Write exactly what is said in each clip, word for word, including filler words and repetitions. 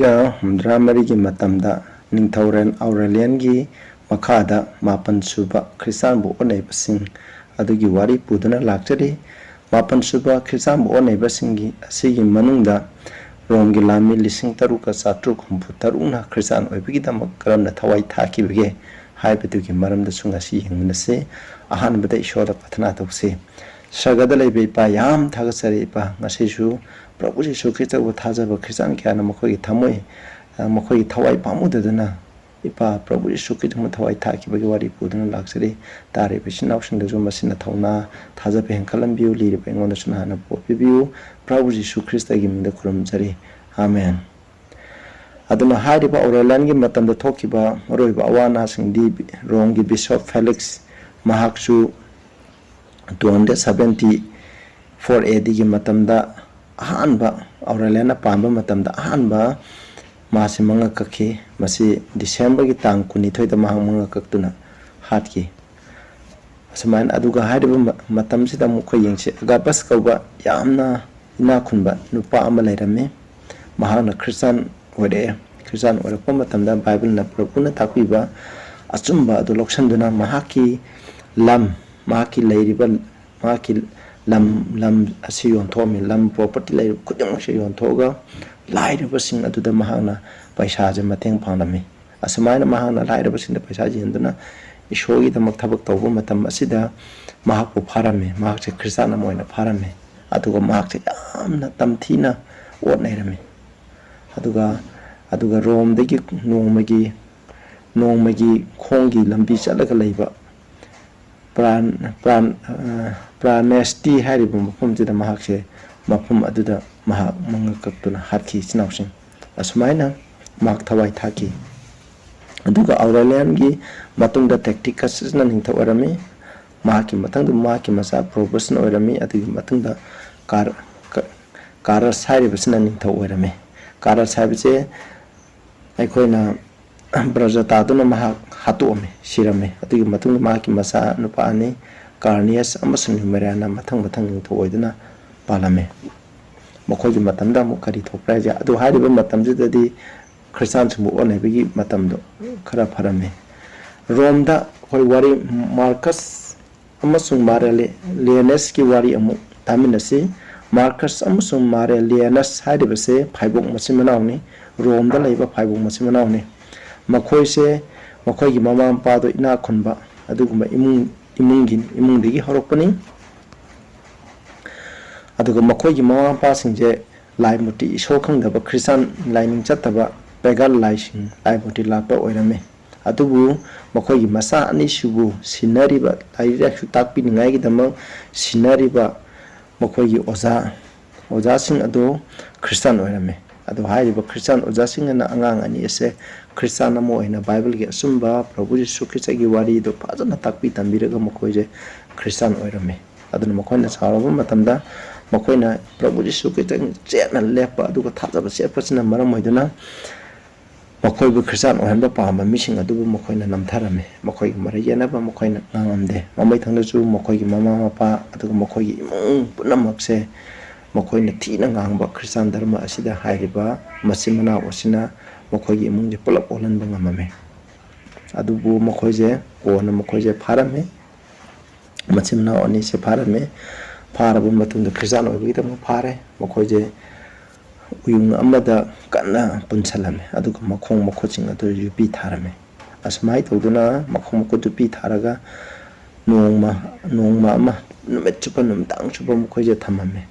ꯍꯨꯝꯗ꯭ꯔꯥ ꯃꯔꯤꯒꯤ ꯃꯇꯝꯗ ꯅꯤꯡꯊꯧꯔꯦꯜ ꯑꯧꯔꯦꯂꯤꯌꯟꯒꯤ ꯃꯈꯥꯗ ꯃꯥꯄꯟ ꯁꯨꯕ ꯈ꯭ꯔꯤꯁꯇꯥꯟꯕꯨ ꯑꯣꯠꯅꯩꯕꯁꯤꯡ ꯑꯗꯨꯒꯤ ꯋꯥꯔꯤ ꯄꯨꯗꯨꯅ ꯂꯥꯛꯆꯔꯤ꯫ ꯃꯥꯄꯟ ꯁꯨꯕ ꯈ꯭ꯔꯤꯁꯇꯥꯟꯕꯨ ꯑꯣꯠꯅꯩꯕꯁꯤꯡꯒꯤ ꯑꯁꯤꯒꯤ ꯃꯅꯨꯡꯗ ꯔꯣꯝꯒꯤ ꯂꯥꯟꯃꯤ ꯂꯤꯁꯤꯡ ꯇꯔꯨꯛꯀ ꯆꯥꯇ꯭ꯔꯨꯛ ꯍꯨꯝꯐꯨ ꯇꯔꯨꯛꯅ ꯈ꯭ꯔꯤꯁꯇꯥꯟ ꯑꯣꯏꯕꯒꯤꯗꯃꯛ ꯀꯔꯝꯅ ꯊꯋꯥꯏ ꯊꯥꯈꯤꯕꯒꯦ ꯍꯥꯏꯕꯗꯨꯒꯤ ꯃꯔꯝꯗꯁꯨ ꯉꯁꯤ ꯌꯦꯡꯃꯤꯟꯅꯁꯤ꯫ ꯑꯍꯥꯟꯕꯗ ꯏꯁꯣꯔꯗ ꯄ꯭ꯔꯊꯅꯥ ꯇꯧꯁꯤ꯫ ꯁꯔꯒꯗ ꯂꯩꯕ ꯏꯄꯥ, ꯌꯥꯝ ꯊꯥꯒꯠꯆꯔꯤ ꯏꯄꯥ, ꯉꯁꯤꯁꯨ ꯄ꯭ꯔꯚꯨ ꯖꯤꯁꯨ ꯈ꯭ꯔꯤꯁꯇꯕꯨ ꯊꯥꯖꯕ ꯈ꯭ꯔꯤꯁꯇꯥꯟ ꯀꯌꯥꯅ ꯃꯈꯣꯏꯒꯤ ꯊꯃꯣꯏ, ꯑ, ꯃꯈꯣꯏꯒꯤ ꯊꯋꯥꯏ ꯄꯥꯝꯃꯨꯗꯗꯅ ꯏꯄꯥ ꯄ꯭ꯔꯚꯨ ꯖꯤꯁꯨ ꯈ꯭ꯔꯤꯁꯇꯕꯨ ꯊꯋꯥꯏ ꯊꯥꯈꯤꯕꯒꯤ ꯋꯥꯔꯤ ꯄꯨꯗꯨꯅ ꯂꯥꯛꯆꯔꯤ꯫ ꯇꯥꯔꯤꯕ ꯏꯆꯤꯟ ꯏꯅꯥꯎꯁꯤꯡꯗꯁꯨ ꯃꯁꯤꯅ ꯊꯧꯅꯥ, ꯊꯥꯖꯕ ꯍꯦꯟꯒꯠꯍꯟꯕꯤꯌꯨ꯫ ꯂꯤꯔꯤꯕ ꯑꯩꯉꯣꯟꯗꯁꯨ ꯅꯍꯥꯛꯅ ꯄꯣꯠ ꯄꯤꯕꯤꯌꯨ꯫ ꯄ꯭ꯔꯚꯨ ꯖꯤꯁꯨ ꯈ꯭ꯔꯤꯁꯇꯒꯤ ꯃꯤꯡꯗ ꯈꯨꯔꯨꯝꯖꯔꯤ꯫ ꯑꯃꯦꯟ꯫ ꯑꯗꯨꯅ ꯍꯥꯏꯔꯤꯕ ꯑꯧꯔꯦꯂꯤꯌꯟꯒꯤ ꯃꯇꯝꯗ ꯊꯣꯛꯈꯤꯕ ꯃꯔꯨꯑꯣꯏꯕ ꯑꯋꯥ ꯑꯅꯥꯁꯤꯡꯗꯤ ꯔꯣꯝꯒꯤ ꯕꯤꯁꯣꯞ ꯐꯦꯂꯤꯛꯁ, ꯃꯍꯥꯛꯁꯨ two hundred seventy four A D ꯒꯤ ꯃꯇꯝꯗ ꯑꯍꯥꯟꯕ, ꯑꯧꯔꯦꯂꯤꯌꯟꯅ ꯄꯥꯟꯕ ꯃꯇꯝꯗ ꯑꯍꯥꯟꯕ ꯃꯥꯁꯤ ꯃꯉꯛ ꯀꯛꯈꯤ꯫ ꯃꯁꯤ ꯗꯤꯁꯦꯝꯕꯔꯒꯤ ꯇꯥꯡ ꯀꯨꯟꯅꯤꯊꯣꯏꯗ ꯃꯍꯥꯛ ꯃꯉꯛ ꯀꯛꯇꯨꯅ ꯍꯥꯠꯈꯤ꯫ ꯑꯁꯨꯃꯥꯏꯅ, ꯑꯗꯨꯒ ꯍꯥꯏꯔꯤꯕ ꯃ-, ꯃꯇꯝꯁꯤꯗ ꯑꯃꯨꯛ ꯑꯩꯈꯣꯏ ꯌꯦꯡꯁꯤ, ꯑꯒꯥꯕꯁ ꯀꯧꯕ ꯌꯥꯝꯅ ꯏꯅꯥꯛ ꯈꯨꯟꯕ ꯅꯨꯄꯥ ꯑꯃ ꯂꯩꯔꯝꯃꯤ꯫ ꯃꯍꯥꯛꯅ ꯈ꯭ꯔꯤꯁꯇꯥꯟ ꯑꯣꯏꯔꯛꯑꯦ꯫ ꯈ꯭ꯔꯤꯁꯇꯥꯟ ꯑꯣꯏꯔꯛꯄ ꯃꯇꯝꯗ ꯕꯥꯏꯕꯜꯅ ꯄ꯭ꯔꯚꯨꯅ ꯇꯥꯛꯄꯤꯕ ꯑꯆꯨꯝꯕ ꯑꯗꯨ ꯂꯧꯁꯤꯟꯗꯨꯅ ꯃꯍꯥꯛꯀꯤ ꯂꯝ, ꯃꯍꯥꯛꯀꯤ ꯂꯩꯔꯤꯕ, ꯃꯍꯥꯛꯀꯤ ꯂꯝ, ꯂꯝ ꯑꯁꯤ ꯌꯣꯟꯊꯣꯛꯑꯝꯃꯤ꯫ ꯂꯝ, ꯄ꯭ꯔꯣꯄꯔꯇꯤ ꯂꯩꯔꯤꯕ ꯈꯨꯗꯤꯡꯃꯛꯁꯦ ꯌꯣꯟꯊꯣꯛꯑꯒ ꯂꯥꯏꯔꯕꯁꯤꯡ ꯑꯗꯨꯗ ꯃꯍꯥꯛꯅ ꯄꯩꯁꯥꯁꯦ ꯃꯇꯦꯡ ꯄꯥꯡꯂꯝꯃꯤ꯫ ꯑꯁꯨꯃꯥꯏꯅ ꯃꯍꯥꯛꯅ ꯂꯥꯏꯔꯕꯁꯤꯡꯗ ꯄꯩꯁꯥ ꯌꯦꯟꯗꯨꯅ ꯏꯁꯣꯔꯒꯤꯗꯃꯛ ꯊꯕꯛ ꯇꯧꯕ ꯃꯇꯝ ꯑꯁꯤꯗ ꯃꯍꯥꯛꯄꯨ ꯐꯥꯔꯝꯃꯤ꯫ ꯃꯍꯥꯛꯁꯦ ꯈ꯭ꯔꯤꯁꯇꯥꯟ ꯑꯃ ꯑꯣꯏꯅ ꯐꯥꯔꯝꯃꯤ꯫ ꯑꯗꯨꯒ ꯃꯍꯥꯛꯁꯦ ꯌꯥꯝꯅ ꯇꯝꯊꯤꯅ ꯑꯣꯠ ꯅꯩꯔꯝꯃꯤ꯫ ꯑꯗꯨꯒ, ꯑꯗꯨꯒ ꯔꯣꯝꯗꯒꯤ ꯅꯣꯡꯃꯒꯤ, ꯅꯣꯡꯃꯒꯤ ꯈꯣꯡꯒꯤ ꯂꯝꯕꯤ ꯆꯠꯂꯒ ꯂꯩꯕ ꯄ꯭ꯔꯥꯟ-, ꯄ꯭ꯔꯥꯟ-, ꯑ, ꯄ꯭ꯔꯥꯅꯦꯁꯇꯤ ꯍꯥꯏꯔꯤꯕ ꯃꯐꯝꯁꯤꯗ ꯃꯍꯥꯛꯁꯦ, ꯃꯐꯝ ꯑꯗꯨꯗ ꯃꯍꯥꯛ ꯃꯉꯛ ꯀꯛꯇꯨꯅ ꯍꯥꯠꯈꯤ, ꯏꯆꯤꯟ ꯏꯅꯥꯎꯁꯤꯡ꯫ ꯑꯁꯨꯃꯥꯏꯅ ꯃꯍꯥꯛ ꯊꯋꯥꯏ ꯊꯥꯈꯤ꯫ ꯑꯗꯨꯒ ꯑꯧꯔꯦꯂꯤꯌꯟꯒꯤ ꯃꯇꯨꯡꯗ ꯇꯦꯛꯇꯤꯀꯁꯅ ꯅꯤꯡꯊꯧ ꯑꯣꯏꯔꯝꯃꯤ꯫ ꯃꯍꯥꯛꯀꯤ ꯃꯊꯪꯗ ꯃꯍꯥꯛꯀꯤ ꯃꯆꯥ ꯄ꯭ꯔꯣꯕꯁꯅ ꯑꯣꯏꯔꯝꯃꯤ꯫ ꯑꯗꯨꯒꯤ ꯃꯇꯨꯡꯗ ꯀꯥꯔ-, ꯀ-, ꯀꯥꯔꯁ ꯍꯥꯏꯔꯤꯕꯁꯤꯅ ꯅꯤꯡꯊꯧ ꯑꯣꯏꯔꯝꯃꯤ꯫ ꯀꯥꯔꯁ ꯍꯥꯏꯕꯁꯦ ꯑꯩꯈꯣꯏꯅ ꯄ꯭ꯔꯖꯥ ꯇꯥꯗꯨꯅ ꯃꯍꯥꯛ ꯍꯥꯠꯇꯣꯛꯑꯝꯃꯤ, ꯁꯤꯔꯝꯃꯤ꯫ ꯑꯗꯨꯒꯤ ꯃꯇꯨꯡꯗ ꯃꯍꯥꯛꯀꯤ ꯃꯆꯥ ꯅꯨꯄꯥ ꯑꯅꯤ, ꯀꯥꯔꯅꯤꯌꯁ ꯑꯃꯁꯨꯡ ꯅ꯭ꯌꯨꯃꯦꯔꯤꯌꯥꯅ ꯃꯊꯪ ꯃꯊꯪ ꯅꯤꯡꯊꯧ ꯑꯣꯏꯗꯨꯅ ꯄꯥꯜꯂꯝꯃꯤ꯫ ꯃꯈꯣꯏꯒꯤ ꯃꯇꯝꯗ ꯑꯃꯨꯛ ꯀꯔꯤ ꯊꯣꯛꯄ꯭ꯔꯥ ꯍꯥꯏꯁꯦ, ꯑꯗꯨ ꯍꯥꯏꯔꯤꯕ ꯃꯇꯝꯁꯤꯗꯗꯤ ꯈ꯭ꯔꯤꯁꯇꯥꯟꯁꯤꯡꯕꯨ ꯑꯣꯟꯅꯕꯒꯤ ꯃꯇꯝꯗꯣ ꯈꯔ ꯐꯔꯝꯃꯤ꯫ ꯔꯣꯝꯗ ꯑꯩꯈꯣꯏ ꯋꯥꯔꯤ, ꯃꯥꯔꯀꯁ ꯑꯃꯁꯨꯡ ꯃꯥꯔꯦꯂꯤꯌꯅꯁꯀꯤ ꯋꯥꯔꯤ ꯑꯃꯨꯛ ꯇꯥꯃꯤꯟꯅꯁꯤ꯫ ꯃꯥꯔꯀꯁ ꯑꯃꯁꯨꯡ ꯃꯥꯔꯦꯂꯤꯌꯅꯁ ꯍꯥꯏꯔꯤꯕꯁꯦ ꯐꯥꯏꯕꯣꯛ ꯃꯆꯤꯟ ꯃꯅꯥꯎꯅꯤ, ꯔꯣꯝꯗ ꯂꯩꯕ ꯐꯥꯏꯕꯣꯛ ꯃꯆꯤꯟ ꯃꯅꯥꯎꯅꯤ꯫ ꯃꯈꯣꯏꯁꯦ, ꯃꯈꯣꯏꯒꯤ ꯃꯃꯥ ꯃꯄꯥꯗꯣ ꯏꯅꯥꯛ ꯈꯨꯟꯕ ꯑꯗꯨꯒꯨꯝꯕ ꯏꯃꯨꯡ, ꯏꯃꯨꯡꯒꯤ, ꯏꯃꯨꯡꯗꯒꯤ ꯍꯧꯔꯛꯄꯅꯤ꯫ ꯑꯗꯨꯒ ꯃꯈꯣꯏꯒꯤ ꯃꯃꯥ ꯃꯄꯥꯁꯤꯡꯁꯦ ꯂꯥꯏ ꯃꯨꯔꯇꯤ, ꯏꯁꯣꯔ ꯈꯪꯗꯕ, ꯈ꯭ꯔꯤꯁꯇꯥꯟ ꯂꯥꯏꯅꯤꯡ ꯆꯠꯇꯕ, ꯄꯦꯒꯥꯟ ꯂꯥꯏꯁꯤꯡ, ꯂꯥꯏ ꯃꯨꯔꯇꯤ ꯂꯥꯠꯄ ꯑꯣꯏꯔꯝꯃꯤ꯫ ꯑꯗꯨꯕꯨ ꯃꯈꯣꯏꯒꯤ ꯃꯆꯥ ꯑꯅꯤꯁꯤꯕꯨ ꯁꯤꯟꯅꯔꯤꯕ, ꯂꯥꯏꯔꯤꯛ ꯂꯥꯏꯁꯨ ꯇꯥꯛꯄꯤꯅꯤꯡꯉꯥꯏꯒꯤꯗꯃꯛ ꯁꯤꯟꯅꯔꯤꯕ ꯃꯈꯣꯏꯒꯤ ꯑꯣꯖꯥ, ꯑꯣꯖꯥꯁꯤꯡ ꯑꯗꯨ ꯈ꯭ꯔꯤꯁꯇꯥꯟ ꯑꯣꯏꯔꯝꯃꯤ꯫ ꯑꯗꯨ ꯍꯥꯏꯔꯤꯕ ꯈ꯭ꯔꯤꯁꯇꯥꯟ ꯑꯣꯖꯥꯁꯤꯡ ꯑꯗꯨꯅ ꯑꯉꯥꯡ ꯑꯅꯤ ꯑꯁꯦ ꯈ꯭ꯔꯤꯁꯇꯥꯟ ꯑꯃ ꯑꯣꯏꯅ ꯕꯥꯏꯕꯜꯒꯤ ꯑꯆꯨꯝꯕ ꯄ꯭ꯔꯚꯨ ꯖꯤꯁꯨ ꯈ꯭ꯔꯤꯁꯇꯒꯤ ꯋꯥꯔꯤꯗꯨ ꯐꯖꯅ ꯇꯥꯛꯄꯤ ꯇꯝꯕꯤꯔꯒ ꯃꯈꯣꯏꯁꯦ ꯈ꯭ꯔꯤꯁꯇꯥꯟ ꯑꯣꯏꯔꯝꯃꯤ꯫ ꯑꯗꯨꯅ ꯃꯈꯣꯏꯅ ꯆꯥꯎꯔꯕ ꯃꯇꯝꯗ ꯃꯈꯣꯏꯅ ꯄ꯭ꯔꯚꯨ ꯖꯤꯁꯨ ꯈ꯭ꯔꯤꯁꯇ ꯆꯦꯠꯅ ꯂꯦꯞꯄ ꯑꯗꯨꯒ ꯊꯥꯖꯕ ꯆꯦꯠꯄꯁꯤꯅ ꯃꯔꯝ ꯑꯣꯏꯗꯨꯅ ꯃꯈꯣꯏꯕꯨ ꯈ꯭ꯔꯤꯁꯇꯥꯟ ꯑꯣꯏꯍꯟꯕ ꯄꯥꯝꯕ ꯃꯤꯁꯤꯡ ꯑꯗꯨꯕꯨ ꯃꯈꯣꯏꯅ ꯅꯝꯊꯔꯝꯃꯤ꯫ ꯃꯈꯣꯏꯒꯤ ꯃꯔꯩ ꯌꯦꯠꯅꯕ ꯃꯈꯣꯏꯅ ꯉꯥꯡꯉꯝꯗꯦ꯫ ꯃꯃꯩ ꯊꯪꯗꯁꯨ ꯃꯈꯣꯏꯒꯤ ꯃꯃꯥ ꯃꯄꯥ ꯑꯗꯨꯒ ꯃꯈꯣꯏꯒꯤ ꯏꯃꯨꯡ ꯄꯨꯝꯅꯃꯛꯁꯦ ꯃꯈꯣꯏꯅ ꯊꯤꯅ ꯉꯥꯡꯕ ꯈ꯭ꯔꯤꯁꯇꯥꯟ ꯙꯔꯃ ꯑꯁꯤꯗ ꯍꯥꯏꯔꯤꯕ ꯃꯆꯤꯟ ꯃꯅꯥꯎ ꯑꯁꯤꯅ ꯃꯈꯣꯏꯒꯤ ꯏꯃꯨꯡꯁꯦ ꯄꯨꯂꯞ ꯑꯣꯜꯍꯟꯕ ꯉꯝꯃꯝꯃꯤ꯫ ꯑꯗꯨꯕꯨ ꯃꯈꯣꯏꯁꯦ ꯀꯣꯟꯅ ꯃꯈꯣꯏꯁꯦ ꯐꯥꯔꯝꯃꯤ꯫ ꯃꯆꯤꯟ ꯃꯅꯥꯎ ꯑꯅꯤꯁꯦ ꯐꯥꯔꯝꯃꯤ꯫ ꯐꯥꯔꯕ ꯃꯇꯨꯡꯗ ꯈ꯭ꯔꯤꯁꯇꯥꯟ ꯑꯣꯏꯕꯒꯤꯗꯃꯛ ꯐꯥꯔꯦ꯫ ꯃꯈꯣꯏꯁꯦ ꯎꯌꯨꯡ ꯑꯃꯗ ꯀꯟꯅ ꯄꯨꯟꯁꯤꯜꯂꯝꯃꯤ, ꯑꯗꯨꯒ ꯃꯈꯣꯡ ꯃꯈꯨꯠꯁꯤꯡ ꯑꯗꯨ ꯌꯣꯠꯄꯤ ꯊꯥꯔꯝꯃꯤ꯫ ꯑꯁꯨꯃꯥꯏꯅ ꯇꯧꯗꯨꯅ ꯃꯈꯣꯡ ꯃꯈꯨꯠ ꯌꯣꯠꯄꯤ ꯊꯥꯔꯒ ꯅꯣꯡꯃ, ꯅꯣꯡꯃ ꯑꯃ, ꯅꯨꯃꯤꯠ ꯆꯨꯞꯄ, ꯅꯨꯃꯤꯗꯥꯡ ꯆꯨꯞꯄ ꯃꯈꯣꯏꯁꯦ ꯊꯝꯃꯝꯃꯤ꯫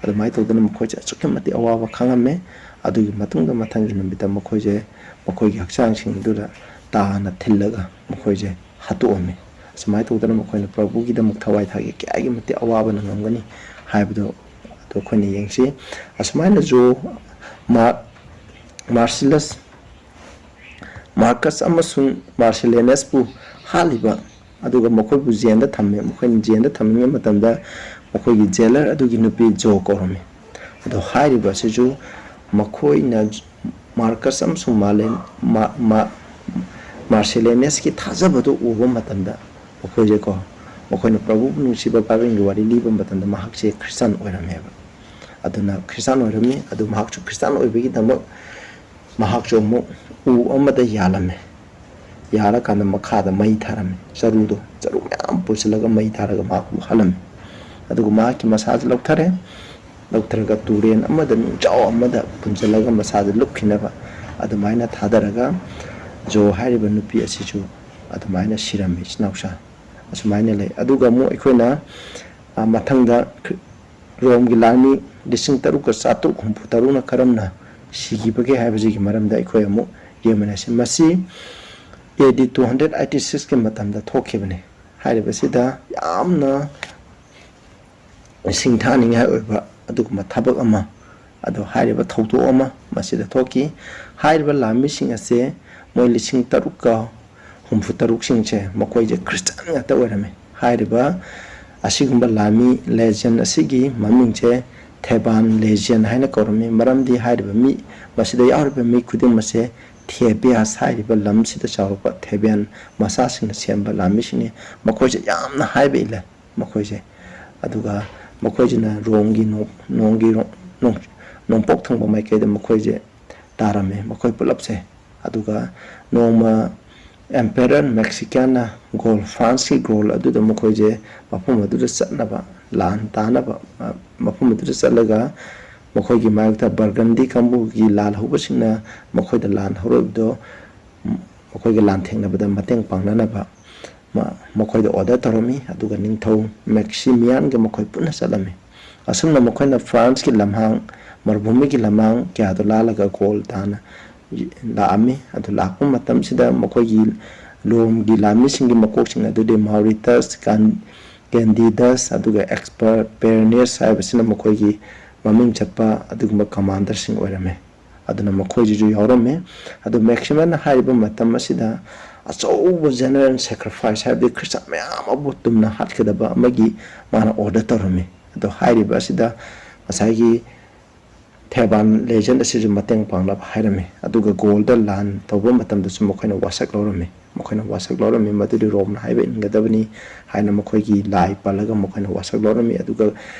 ꯑꯗꯨꯃꯥꯏꯅ ꯇꯧꯗꯅ ꯃꯈꯣꯏꯁꯦ ꯑꯁꯨꯛꯀꯤ ꯃꯇꯤꯛ ꯑꯋꯥꯕ ꯈꯥꯡꯉꯝꯃꯤ꯫ ꯑꯗꯨꯒꯤ ꯃꯇꯨꯡꯗ ꯃꯊꯪꯒꯤ ꯅꯨꯃꯤꯠꯇ ꯃꯈꯣꯏꯁꯦ ꯃꯈꯣꯏꯒꯤ ꯍꯛꯆꯥꯡꯁꯤꯡꯗꯨꯗ ꯇꯥꯅ ꯊꯤꯜꯂꯒ ꯃꯈꯣꯏꯁꯦ ꯍꯥꯠꯇꯣꯛꯑꯝꯃꯤ꯫ ꯑꯁꯨꯃꯥꯏꯅ ꯇꯧꯗꯅ ꯃꯈꯣꯏꯅ ꯄ꯭ꯔꯚꯨꯒꯤꯗꯃꯛ ꯊꯋꯥꯏ ꯊꯥꯒꯦ ꯀꯌꯥꯒꯤ ꯃꯇꯤꯛ ꯑꯋꯥꯕ ꯅꯪꯉꯝꯒꯅꯤ ꯍꯥꯏꯕꯗꯨ ꯑꯗꯨ ꯑꯩꯈꯣꯏꯅ ꯌꯦꯡꯁꯤ꯫ ꯑꯁꯨꯃꯥꯏꯅ ꯖꯣ, ꯃꯥꯔ-, ꯃꯥꯔꯁꯤꯂꯁ, ꯃꯥꯔꯀꯁ ꯑꯃꯁꯨꯡ ꯃꯥꯔꯁꯤꯂꯦꯅꯁꯄꯨ ꯍꯥꯠꯂꯤꯕ, ꯑꯗꯨꯒ ꯃꯈꯣꯏꯕꯨ ꯖꯦꯜꯗ ꯊꯝꯃꯤ꯫ ꯃꯈꯣꯏꯅ ꯖꯦꯜꯗ ꯊꯝꯂꯤꯉꯩ ꯃꯇꯝꯗ ꯃꯈꯣꯏꯒꯤ ꯖꯦꯂꯔ ꯑꯗꯨꯒꯤ ꯅꯨꯄꯤ ꯖꯣ ꯀꯧꯔꯝꯃꯤ꯫ ꯑꯗꯣ ꯍꯥꯏꯔꯤꯕ ꯑꯁꯤꯁꯨ ꯃꯈꯣꯏꯅ ꯃꯥꯔꯀꯁ ꯑꯃꯁꯨꯡ ꯃꯥꯂꯦ-, ꯃꯥ-, ꯃꯥ-, ꯃꯥꯔꯁꯦꯂꯦꯅꯁꯀꯤ ꯊꯥꯖꯕꯗꯨ ꯎꯕ ꯃꯇꯝꯗ ꯃꯈꯣꯏꯁꯦꯀꯣ, ꯃꯈꯣꯏꯅ ꯄ꯭ꯔꯚꯨꯕꯨ ꯅꯨꯡꯁꯤꯕ ꯕꯥꯏꯕꯜꯒꯤ ꯋꯥꯔꯤ ꯂꯤꯕ ꯃꯇꯝꯗ ꯃꯍꯥꯛꯁꯦ ꯈ꯭ꯔꯤꯁꯇꯥꯟ ꯑꯣꯏꯔꯝꯃꯦꯕ꯫ ꯑꯗꯨꯅ ꯈ꯭ꯔꯤꯁꯇꯥꯟ ꯑꯣꯏꯔꯝꯃꯤ꯫ ꯑꯗꯨ ꯃꯍꯥꯛꯁꯨ ꯈ꯭ꯔꯤꯁꯇꯥꯟ ꯑꯣꯏꯕꯒꯤꯗꯃꯛ ꯃꯍꯥꯛꯁꯨ ꯑꯃꯨꯛ ꯎ ꯑꯃꯗ ꯌꯥꯜꯂꯝꯃꯦ꯫ ꯌꯥꯜꯂꯀꯥꯟꯗ ꯃꯈꯥꯗ ꯃꯩ ꯊꯥꯔꯝꯃꯤ꯫ ꯆꯔꯨꯗꯣ, ꯆꯔꯨ ꯃꯌꯥꯝ ꯄꯨꯁꯤꯜꯂꯒ ꯃꯩ ꯊꯥꯔꯒ ꯃꯍꯥꯛꯄꯨ ꯍꯥꯜꯂꯝꯃꯤ꯫ ꯑꯗꯨꯒ ꯃꯍꯥꯛꯀꯤ ꯃꯁꯥꯁꯦ ꯂꯧꯊꯔꯦ꯫ ꯂꯧꯊꯔꯒ ꯇꯨꯔꯦꯟ ꯑꯃꯗ, ꯅꯨꯡꯖꯥꯎ ꯑꯃꯗ ꯄꯨꯟꯁꯤꯜꯂꯒ ꯃꯁꯥꯁꯦ ꯂꯨꯞꯈꯤꯅꯕ ꯑꯗꯨꯃꯥꯏꯅ ꯊꯥꯗꯔꯒ, ꯖꯣ ꯍꯥꯏꯔꯤꯕ ꯅꯨꯄꯤ ꯑꯁꯤꯁꯨ ꯑꯗꯨꯃꯥꯏꯅ ꯁꯤꯔꯝꯃꯤ, ꯏꯆꯤꯟ ꯏꯅꯥꯎꯁꯥ꯫ ꯑꯁꯨꯃꯥꯏꯅ ꯂꯩ꯫ ꯑꯗꯨꯒ ꯑꯃꯨꯛ ꯑꯩꯈꯣꯏꯅ, ꯑ, ꯃꯊꯪꯗ ꯈ꯭ꯔꯤ-, ꯔꯣꯝꯒꯤ ꯂꯥꯟꯃꯤ ꯂꯤꯁꯤꯡ ꯇꯔꯨꯛꯀ ꯆꯥꯇ꯭ꯔꯨꯛ ꯍꯨꯝꯐꯨ ꯇꯔꯨꯛꯅ ꯀꯔꯝꯅ ꯁꯤꯈꯤꯕꯒꯦ ꯍꯥꯏꯕꯁꯤꯒꯤ ꯃꯔꯝꯗ ꯑꯩꯈꯣꯏ ꯑꯃꯨꯛ ꯌꯦꯡꯃꯤꯟꯅꯁꯤ꯫ ꯃꯁꯤ ꯑꯦ ꯗꯤ ꯇꯨ ꯍꯟꯗ꯭ꯔꯦꯠ ꯑꯩꯠꯇꯤ ꯁꯤꯛꯁꯀꯤ ꯃꯇꯝꯗ ꯊꯣꯛꯈꯤꯕꯅꯤ꯫ ꯍꯥꯏꯔꯤꯕꯁꯤꯗ ꯌꯥꯝꯅ ꯁꯤꯡꯊꯥꯅꯤꯡꯉꯥꯏ ꯑꯣꯏꯕ ꯑꯗꯨꯒꯨꯝꯕ ꯊꯕꯛ ꯑꯃ, ꯑꯗꯣ ꯍꯥꯏꯔꯤꯕ ꯊꯧꯗꯣꯛ ꯑꯃ ꯃꯁꯤꯗ ꯊꯣꯛꯈꯤ꯫ ꯍꯥꯏꯔꯤꯕ ꯂꯥꯟꯃꯤꯁꯤꯡ ꯑꯁꯦ ꯃꯣꯏ ꯂꯤꯁꯤꯡ ꯇꯔꯨꯛꯀ ꯍꯨꯝꯐꯨ ꯇꯔꯨꯛꯁꯤꯡꯁꯦ ꯃꯈꯣꯏꯁꯦ ꯈ꯭ꯔꯤꯁꯇꯥꯟ ꯉꯥꯛꯇ ꯑꯣꯏꯔꯝꯃꯤ꯫ ꯍꯥꯏꯔꯤꯕ ꯑꯁꯤꯒꯨꯝꯕ ꯂꯥꯟꯃꯤ ꯂꯦꯖꯦꯟ ꯑꯁꯤꯒꯤ ꯃꯃꯤꯡꯁꯦ ꯊꯦꯕꯥꯟ ꯂꯦꯖꯦꯟ ꯍꯥꯏꯅ ꯀꯧꯔꯝꯃꯤ꯫ ꯃꯔꯝꯗꯤ ꯍꯥꯏꯔꯤꯕ ꯃꯤ, ꯃꯁꯤꯗ ꯌꯥꯎꯔꯤꯕ ꯃꯤ ꯈꯨꯗꯤꯡꯃꯛꯁꯦ ꯊꯦꯕꯤꯌꯥꯁ ꯍꯥꯏꯔꯤꯕ ꯂꯝꯁꯤꯗ ꯆꯥꯎꯔꯛꯄ ꯊꯦꯕꯤꯌꯥꯟ ꯃꯆꯥꯁꯤꯡꯅ ꯁꯦꯝꯕ ꯂꯥꯟꯃꯤꯁꯤꯡꯅꯤ꯫ ꯃꯈꯣꯏꯁꯦ ꯌꯥꯝꯅ ꯍꯥꯏꯕ ꯏꯜꯂꯦ꯫ ꯃꯈꯣꯏꯁꯦ꯫ ꯑꯗꯨꯒ ꯃꯈꯣꯏꯁꯤꯅ ꯔꯣꯝꯒꯤ ꯅꯣꯡ-, ꯅꯣꯡꯒꯤ ꯔꯣ-, ꯅꯣꯡ-, ꯅꯣꯡꯄꯣꯛ ꯊꯪꯕ ꯃꯥꯏꯀꯩꯗ ꯃꯈꯣꯏꯁꯦ ꯇꯥꯔꯝꯃꯦ, ꯃꯈꯣꯏ ꯄꯨꯂꯞꯁꯦ꯫ ꯑꯗꯨꯒ ꯅꯣꯡꯃ ꯑꯦꯝꯄꯦꯔꯔ ꯃꯦꯛꯁꯤꯀꯥꯟꯅ ꯒꯣꯜ, ꯐ꯭ꯔꯥꯟꯁꯀꯤ ꯒꯣꯜ ꯑꯗꯨꯗ ꯃꯈꯣꯏꯁꯦ ꯃꯐꯝ ꯑꯗꯨꯗ ꯆꯠꯅꯕ, ꯂꯥꯟ ꯇꯥꯅꯕ, ꯑ, ꯃꯐꯝ ꯑꯗꯨꯗ ꯆꯠꯂꯒ ꯃꯈꯣꯏꯒꯤ ꯃꯥꯌꯣꯛꯇ ꯕꯔꯒꯟꯗꯤ ꯀꯥꯡꯕꯨꯒꯤ ꯂꯥꯜꯍꯧꯕꯁꯤꯡꯅ ꯃꯈꯣꯏꯗ ꯂꯥꯟ ꯍꯧꯔꯛꯏꯕꯗꯣ, ꯎꯝ, ꯃꯈꯣꯏꯒ ꯂꯥꯟꯊꯦꯡꯅꯕꯗ ꯃꯇꯦꯡ ꯄꯥꯡꯅꯅꯕ ꯃ-, ꯃꯈꯣꯏꯗ ꯑꯣꯔꯗꯔ ꯇꯧꯔꯝꯃꯤ꯫ ꯑꯗꯨꯒ ꯅꯤꯡꯊꯧ ꯃꯦꯛꯁꯤꯃꯤꯌꯥꯟꯒ ꯃꯈꯣꯏ ꯄꯨꯟꯅ ꯆꯠꯂꯝꯃꯤ꯫ ꯑꯁꯨꯝꯅ ꯃꯈꯣꯏꯅ ꯐ꯭ꯔꯥꯟꯁꯀꯤ ꯂꯝꯍꯥꯡ, ꯃꯔꯨꯚꯨꯃꯤꯒꯤ ꯂꯝꯍꯥꯡ ꯀꯌꯥꯗꯣ ꯂꯥꯜꯂꯒ ꯒꯣꯜ ꯇꯥꯅ ꯂꯥꯛꯑꯝꯃꯤ꯫ ꯑꯗꯨ ꯂꯥꯛꯄ ꯃꯇꯝꯁꯤꯗ ꯃꯈꯣꯏꯒꯤ ꯂꯣꯝꯒꯤ ꯂꯥꯟꯃꯤꯁꯤꯡꯒꯤ ꯃꯀꯣꯛꯁꯤꯡ ꯑꯗꯨꯗꯤ ꯃꯥꯎꯔꯤꯇꯁ, ꯀꯥꯟ-, ꯀꯦꯟꯗꯤꯗꯁ, ꯑꯗꯨꯒ ꯑꯦꯛꯁꯄꯔꯄꯦꯔꯅꯤꯌꯁ ꯍꯥꯏꯕꯁꯤꯅ ꯃꯈꯣꯏꯒꯤ ꯃꯃꯤꯡ ꯆꯠꯄ ꯑꯗꯨꯒꯨꯝꯕ ꯀꯃꯥꯟꯗꯔꯁꯤꯡ ꯑꯣꯏꯔꯝꯃꯤ꯫ ꯑꯗꯨꯅ ꯃꯈꯣꯏꯁꯤꯁꯨ ꯌꯥꯎꯔꯝꯃꯤ꯫ ꯑꯗꯨ ꯃꯦꯛꯁꯤꯃꯟꯅ ꯍꯥꯏꯔꯤꯕ ꯃꯇꯝ ꯑꯁꯤꯗ ꯑꯆꯧꯕ ꯖꯦꯅꯔꯦꯜ ꯁꯦꯀ꯭ꯔꯤꯐꯥꯏꯁ, ꯍꯥꯏꯕꯗꯤ ꯈ꯭ꯔꯤꯁꯇꯥꯟ ꯃꯌꯥꯝ ꯑꯃꯕꯨ ꯇꯨꯝꯅ ꯍꯥꯠꯀꯗꯕ ꯑꯃꯒꯤ ꯃꯥꯅ ꯑꯣꯔꯗꯔ ꯇꯧꯔꯝꯃꯤ꯫ ꯑꯗꯣ ꯍꯥꯏꯔꯤꯕ ꯑꯁꯤꯗ ꯉꯁꯥꯏꯒꯤ ꯊꯦꯕꯥꯟ ꯂꯦꯖꯦꯟ ꯑꯁꯤꯁꯨ ꯃꯇꯦꯡ ꯄꯥꯡꯅꯕ ꯍꯥꯏꯔꯝꯃꯤ꯫ ꯑꯗꯨꯒ ꯒꯣꯜꯗ ꯂꯥꯟ ꯇꯧꯕ ꯃꯇꯝꯗꯁꯨ ꯃꯈꯣꯏꯅ ꯋꯥꯁꯛ ꯂꯧꯔꯝꯃꯤ꯫ ꯃꯈꯣꯏꯅ ꯋꯥꯁꯛ ꯂꯧꯔꯝꯃꯤ, ꯃꯗꯨꯗꯤ ꯔꯣꯝꯅ ꯍꯥꯏꯕ ꯏꯟꯒꯗꯕꯅꯤ ꯍꯥꯏꯅ ꯃꯈꯣꯏꯒꯤ ꯂꯥꯏ ꯄꯜꯂꯒ ꯃꯈꯣꯏꯅ ꯋꯥꯁꯛ ꯂꯧꯔꯝꯃꯤ꯫ ꯑꯗꯨꯒ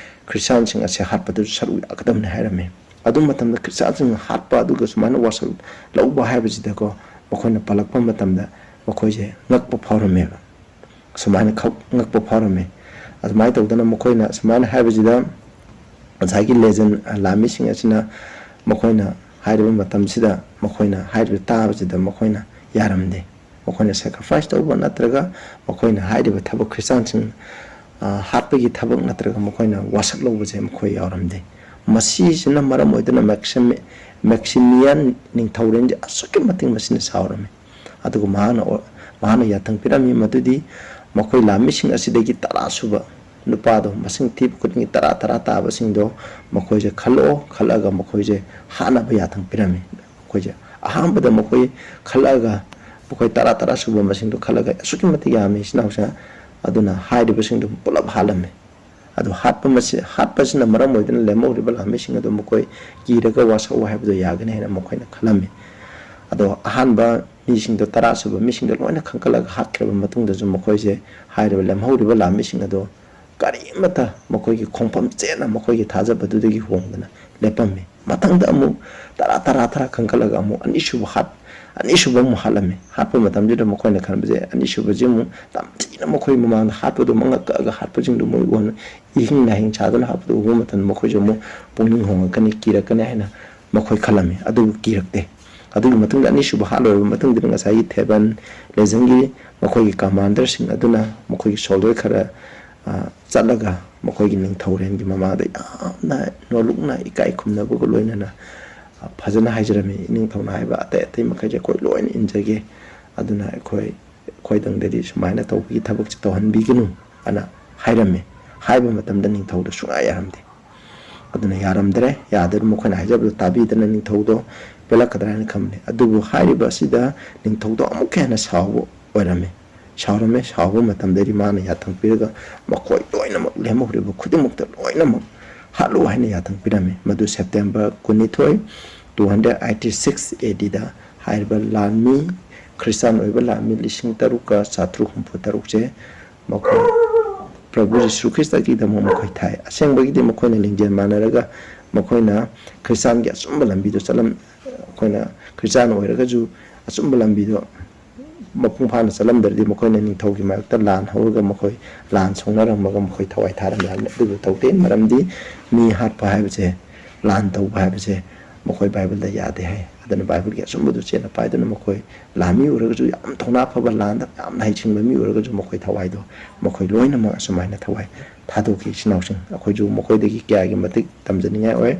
ꯈ꯭ꯔꯤꯁꯇꯥꯟꯁꯤꯡ ꯑꯁꯦ ꯍꯥꯠꯄꯗꯨ ꯁꯔꯨꯛ ꯌꯥꯒꯗꯕꯅꯤ ꯍꯥꯏꯔꯝꯃꯤ꯫ ꯑꯗꯨ ꯃꯇꯝꯗ ꯈ꯭ꯔꯤꯁꯇꯥꯟꯁꯤꯡ ꯍꯥꯠꯄ ꯑꯗꯨꯒ ꯁꯨꯃꯥꯏꯅ ꯋꯥꯁꯛ ꯂꯧꯕ ꯍꯥꯏꯕꯁꯤꯗꯀꯣ, ꯃꯈꯣꯏꯅ ꯄꯜꯂꯛꯄ ꯃꯇꯝꯗ ꯃꯈꯣꯏꯁꯦ ꯉꯛꯄ ꯐꯥꯎꯔꯝꯃꯦꯕ꯫ ꯁꯨꯃꯥꯏꯅ ꯈꯛ ꯉꯛꯄ ꯐꯥꯎꯔꯝꯃꯤ꯫ ꯑꯗꯨꯃꯥꯏꯅ ꯇꯧꯗꯅ ꯃꯈꯣꯏꯅ ꯁꯨꯃꯥꯏꯅ ꯍꯥꯏꯕꯁꯤꯗ, ꯉꯁꯥꯏꯒꯤ ꯂꯦꯖꯦꯟ, ꯑ, ꯂꯥꯟꯃꯤꯁꯤꯡ ꯑꯁꯤꯅ ꯃꯈꯣꯏꯅ ꯍꯥꯏꯔꯤꯕ ꯃꯇꯝꯁꯤꯗ, ꯃꯈꯣꯏꯅ ꯍꯥꯏꯔꯤꯕ ꯇꯥꯕꯁꯤꯗ ꯃꯈꯣꯏꯅ ꯌꯥꯔꯝꯗꯦ꯫ ꯃꯈꯣꯏꯅ ꯁꯦꯀ꯭ꯔꯤꯐꯥꯏꯁ ꯇꯧꯕ ꯅꯠꯇ꯭ꯔꯒ ꯃꯈꯣꯏꯅ ꯍꯥꯏꯔꯤꯕ ꯊꯕꯛ, ꯈ꯭ꯔꯤꯁꯇꯥꯟꯁꯤꯡ, ꯑ, ꯍꯥꯠꯄꯒꯤ ꯊꯕꯛ ꯅꯠꯇ꯭ꯔꯒ ꯃꯈꯣꯏꯅ ꯋꯥꯁꯛ ꯂꯧꯕꯁꯦ ꯃꯈꯣꯏ ꯌꯥꯎꯔꯝꯗꯦ꯫ ꯃꯁꯤꯁꯤꯅ ꯃꯔꯝ ꯑꯣꯏꯗꯨꯅ ꯃꯦꯛꯁꯤꯃꯤ-, ꯃꯦꯛꯁꯤꯃꯤꯌꯥꯟ ꯅꯤꯡꯊꯧꯔꯦꯜꯁꯦ ꯑꯁꯨꯛꯀꯤ ꯃꯇꯤꯛ ꯃꯁꯤꯅ ꯁꯥꯎꯔꯝꯃꯤ꯫ ꯑꯗꯨꯒ ꯃꯍꯥꯛꯅ, ꯃꯍꯥꯛꯅ ꯌꯥꯊꯪ ꯄꯤꯔꯝꯃꯤ ꯃꯗꯨꯗꯤ ꯃꯈꯣꯏ ꯂꯥꯟꯃꯤꯁꯤꯡ ꯑꯁꯤꯗꯒꯤ ꯇꯔꯥ ꯁꯨꯕ ꯅꯨꯄꯥꯗꯣ, ꯃꯁꯤꯡ ꯊꯤꯕ ꯈꯨꯗꯤꯡꯒꯤ ꯇꯔꯥ, ꯇꯔꯥ ꯇꯥꯕꯁꯤꯡꯗꯣ ꯃꯈꯣꯏꯁꯦ ꯈꯜꯂꯛꯑꯣ, ꯈꯜꯂꯛꯑꯒ ꯃꯈꯣꯏꯁꯦ ꯍꯥꯠꯅꯕ ꯌꯥꯊꯪ ꯄꯤꯔꯝꯃꯤ꯫ ꯃꯈꯣꯏꯁꯦ ꯑꯍꯥꯟꯕꯗ ꯃꯈꯣꯏ ꯈꯜꯂꯛꯑꯒ, ꯃꯈꯣꯏ ꯇꯔꯥ, ꯇꯔꯥ ꯁꯨꯕ ꯃꯁꯤꯡꯗꯣ ꯈꯜꯂꯒ ꯑꯁꯨꯛꯀꯤ ꯃꯇꯤꯛ ꯌꯥꯝꯃꯤ ꯏꯆꯤꯟ ꯏꯅꯥꯎꯁꯤꯅ꯫ ꯑꯗꯨꯅ ꯍꯥꯏꯔꯤꯕꯁꯤꯡꯗꯣ ꯄꯨꯂꯞ ꯍꯥꯠꯂꯝꯃꯤ꯫ ꯑꯗꯣ ꯍꯥꯠꯄ ꯃꯁꯤ-, ꯍꯥꯠꯄꯁꯤꯅ ꯃꯔꯝ ꯑꯣꯏꯗꯨꯅ ꯂꯦꯝꯍꯧꯔꯤꯕ ꯂꯥꯟꯃꯤꯁꯤꯡ ꯑꯗꯨ ꯃꯈꯣꯏ ꯀꯤꯔꯒ ꯋꯥꯁꯛꯑꯣ ꯍꯥꯏꯕꯗꯣ ꯌꯥꯒꯅꯤ ꯍꯥꯏꯅ ꯃꯈꯣꯏꯅ ꯈꯜꯂꯝꯃꯤ꯫ ꯑꯗꯣ ꯑꯍꯥꯟꯕ ꯃꯤꯁꯤꯡꯗꯣ, ꯇꯔꯥ ꯁꯨꯕ ꯃꯤꯁꯤꯡꯗꯣ ꯂꯣꯏꯅ ꯈꯟꯒꯠꯂꯒ ꯍꯥꯠꯈ꯭ꯔꯕ ꯃꯇꯨꯡꯗꯁꯨ ꯃꯈꯣꯏꯁꯦ, ꯍꯥꯏꯔꯤꯕ ꯂꯦꯝꯍꯧꯔꯤꯕ ꯂꯥꯟꯃꯤꯁꯤꯡ ꯑꯗꯣ ꯀꯔꯤꯃꯠꯇ ꯃꯈꯣꯏꯒꯤ ꯈꯣꯡꯐꯝ ꯆꯦꯠꯅ ꯃꯈꯣꯏꯒꯤ ꯊꯥꯖꯕꯗꯨꯗꯒꯤ ꯍꯣꯡꯗꯅ ꯂꯦꯞꯄꯝꯃꯤ꯫ ꯃꯊꯪꯗ ꯑꯃꯨꯛ ꯇꯔꯥ, ꯇꯔꯥ, ꯇꯔꯥ ꯈꯟꯒꯠꯂꯒ ꯑꯃꯨꯛ ꯑꯅꯤꯁꯨꯕ ꯍꯥꯠ-, ꯑꯅꯤꯁꯨꯕ ꯑꯃꯨꯛ ꯍꯥꯠꯂꯝꯃꯤ꯫ ꯍꯥꯠꯄ ꯃꯇꯝꯁꯤꯗ ꯃꯈꯣꯏꯅ ꯈꯟꯕꯁꯦ, ꯑꯅꯤꯁꯨꯕꯁꯤ ꯑꯃꯨꯛ ꯇꯝꯊꯤꯅ ꯃꯈꯣꯏ ꯃꯃꯥꯡꯗ ꯍꯥꯠꯄꯗꯨ ꯃꯉꯛ ꯀꯛꯑꯒ ꯍꯥꯠꯄꯁꯤꯡꯗꯨ ꯃꯣꯏ ꯎꯍꯟ-, ꯏꯍꯤꯡ ꯅꯥꯍꯤꯡ ꯁꯥꯗꯨꯅ ꯍꯥꯠꯄꯗꯨ ꯎꯕ ꯃꯇꯝꯗ ꯃꯈꯣꯏꯁꯨ ꯑꯃꯨꯛ ꯄꯨꯛꯅꯤꯡ ꯍꯣꯡꯉꯛꯀꯅꯤ, ꯀꯤꯔꯛꯀꯅꯤ ꯍꯥꯏꯅ ꯃꯈꯣꯏ ꯈꯜꯂꯝꯃꯤ꯫ ꯑꯗꯨꯕꯨ ꯀꯤꯔꯛꯇꯦ꯫ ꯑꯗꯨꯒꯤ ꯃꯇꯨꯡꯗ ꯑꯅꯤꯁꯨꯕ ꯍꯥꯠ ꯂꯣꯏꯔꯕ ꯃꯇꯨꯡꯗ ꯉꯁꯥꯏꯒꯤ ꯊꯦꯕꯟ ꯂꯦꯖꯟꯒꯤ ꯃꯈꯣꯏꯒꯤ ꯀꯃꯥꯟꯗꯔꯁꯤꯡ ꯑꯗꯨꯅ ꯃꯈꯣꯏꯒꯤ ꯁꯣꯜꯗꯔ ꯈꯔ, ꯑ, ꯆꯠꯂꯒ ꯃꯈꯣꯏꯒꯤ ꯅꯤꯡꯊꯧꯔꯦꯜꯒꯤ ꯃꯃꯥꯡꯗ ꯌꯥꯝꯅ ꯅꯣꯜꯂꯨꯛꯅ ꯏꯀꯥꯏ ꯈꯨꯝꯅꯕꯒ ꯂꯣꯏꯅꯅ, ꯑ, ꯐꯖꯅ ꯍꯥꯏꯖꯔꯝꯃꯤ, "ꯏꯅꯤꯡꯊꯧꯅ ꯍꯥꯏꯕ ꯑꯇꯩ ꯑꯇꯩ ꯃꯈꯩꯁꯦ ꯑꯩꯈꯣꯏ ꯂꯣꯏꯅ ꯏꯟꯖꯒꯦ, ꯑꯗꯨꯅ ꯑꯩꯈꯣꯏ, ꯑꯩꯈꯣꯏꯗꯪꯗꯗꯤ ꯁꯨꯃꯥꯏꯅ ꯇꯧꯕꯒꯤ ꯊꯕꯛꯁꯦ ꯇꯧꯍꯟꯕꯤꯒꯅꯨ" ꯑꯅ ꯍꯥꯏꯔꯝꯃꯤ꯫ ꯍꯥꯏꯕ ꯃꯇꯝꯗ ꯅꯤꯡꯊꯧꯗ ꯁꯨꯡꯌꯥ ꯌꯥꯔꯝꯗꯦ꯫ ꯑꯗꯨꯅ ꯌꯥꯔꯝꯗ꯭ꯔꯦ꯫ ꯌꯥꯗ꯭ꯔꯦ, ꯃꯈꯣꯏꯅ ꯍꯥꯏꯖꯕꯗꯨ ꯇꯥꯕꯤꯗꯅ ꯅꯤꯡꯊꯧꯗꯣ ꯄꯦꯜꯂꯛꯀꯗ꯭ꯔꯥ ꯍꯥꯏꯅ ꯈꯟꯕꯅꯤ꯫ ꯑꯗꯨꯕꯨ ꯍꯥꯏꯔꯤꯕ ꯑꯁꯤꯗ ꯅꯤꯡꯊꯧꯗꯣ ꯑꯃꯨꯛꯀ ꯍꯦꯟꯅ ꯁꯥꯎꯕ ꯑꯣꯏꯔꯝꯃꯤ꯫ ꯁꯥꯎꯔꯝꯃꯦ꯫ ꯁꯥꯎꯕ ꯃꯇꯝꯗꯗꯤ ꯃꯥꯅ ꯌꯥꯊꯪ ꯄꯤꯔꯒ ꯃꯈꯣꯏ ꯂꯣꯏꯅꯃꯛ, ꯂꯦꯝꯍꯧꯔꯤꯕ ꯈꯨꯗꯤꯡꯃꯛꯇ ꯂꯣꯏꯅꯃꯛ ꯍꯥꯠꯂꯨ ꯍꯥꯏꯅ ꯌꯥꯊꯪ ꯄꯤꯔꯝꯃꯤ꯫ ꯃꯗꯨ ꯁꯦꯞꯇꯦꯝꯕꯔ ꯀꯨꯟꯅꯤꯊꯣꯏ, two hundred eighty six A D ꯗ ꯍꯥꯏꯔꯤꯕ ꯂꯥꯟꯃꯤ, ꯈ꯭ꯔꯤꯁꯇꯥꯟ ꯑꯣꯏꯕ ꯂꯥꯟꯃꯤ ꯂꯤꯁꯤꯡ ꯇꯔꯨꯛꯀ ꯆꯥꯇ꯭ꯔꯨꯛ ꯍꯨꯝꯐꯨ ꯇꯔꯨꯛꯁꯦ ꯃꯈꯣꯏ ꯄ꯭ꯔꯚꯨ ꯖꯤꯁꯨ ꯈ꯭ꯔꯤꯁꯇꯒꯤꯗꯃꯛ ꯃꯈꯣꯏ ꯊꯥꯏ꯫ ꯑꯁꯦꯡꯕꯒꯤꯗꯤ ꯃꯈꯣꯏꯅ ꯂꯤꯡꯖꯦꯜ ꯃꯥꯟꯅꯔꯒ ꯃꯈꯣꯏꯅ ꯈ꯭ꯔꯤꯁꯇꯥꯟꯒꯤ ꯑꯆꯨꯝꯕ ꯂꯝꯕꯤꯗꯣ ꯆꯠꯂꯝ-, ꯑꯩꯈꯣꯏꯅ ꯈ꯭ꯔꯤꯁꯇꯥꯟ ꯑꯣꯏꯔꯒꯁꯨ ꯑꯆꯨꯝꯕ ꯂꯝꯕꯤꯗꯣ ꯃꯄꯨꯡ ꯐꯥꯅ ꯆꯠꯂꯝꯗ꯭ꯔꯗꯤ ꯃꯈꯣꯏꯅ ꯅꯤꯡꯊꯧꯒꯤ ꯃꯥꯌꯣꯛꯇ ꯂꯥꯟ ꯍꯧꯔꯒ ꯃꯈꯣꯏ ꯂꯥꯟ ꯁꯣꯛꯅꯔꯝꯃꯒ ꯃꯈꯣꯏ ꯊꯋꯥꯏ ꯊꯥꯔꯝꯃꯤ ꯍꯥꯏꯕꯅꯤ꯫ ꯑꯗꯨꯕꯨ ꯇꯧꯗꯦ, ꯃꯔꯝꯗꯤ ꯃꯤ ꯍꯥꯠꯄ ꯍꯥꯏꯕꯁꯦ, ꯂꯥꯟ ꯇꯧꯕ ꯍꯥꯏꯕꯁꯦ ꯃꯈꯣꯏ ꯕꯥꯏꯕꯜꯗ ꯌꯥꯗꯦ ꯍꯥꯏ꯫ ꯑꯗꯨꯅ ꯕꯥꯏꯕꯜꯒꯤ ꯑꯆꯨꯝꯕꯗꯨ ꯆꯦꯠꯅ ꯄꯥꯏꯗꯨꯅ ꯃꯈꯣꯏ ꯂꯥꯟꯃꯤ ꯑꯣꯏꯔꯒꯁꯨ, ꯌꯥꯝ ꯊꯧꯅꯥ ꯐꯕ, ꯂꯥꯟꯗ ꯌꯥꯝꯅ ꯍꯩꯁꯤꯡꯕ ꯃꯤ ꯑꯣꯏꯔꯒꯁꯨ ꯃꯈꯣꯏ ꯊꯋꯥꯏꯗꯣ ꯃꯈꯣꯏ ꯂꯣꯏꯅꯃꯛ ꯑꯁꯨꯃꯥꯏꯅ ꯊꯋꯥꯏ ꯊꯥꯗꯣꯛꯈꯤ꯫ ꯏꯆꯤꯟ ꯏꯅꯥꯎꯁꯤꯡ, ꯑꯩꯈꯣꯏꯁꯨ ꯃꯈꯣꯏꯗꯒꯤ ꯀꯌꯥꯒꯤ ꯃꯇꯤꯛ ꯇꯝꯖꯅꯤꯡꯉꯥꯏ ꯑꯣꯏ꯫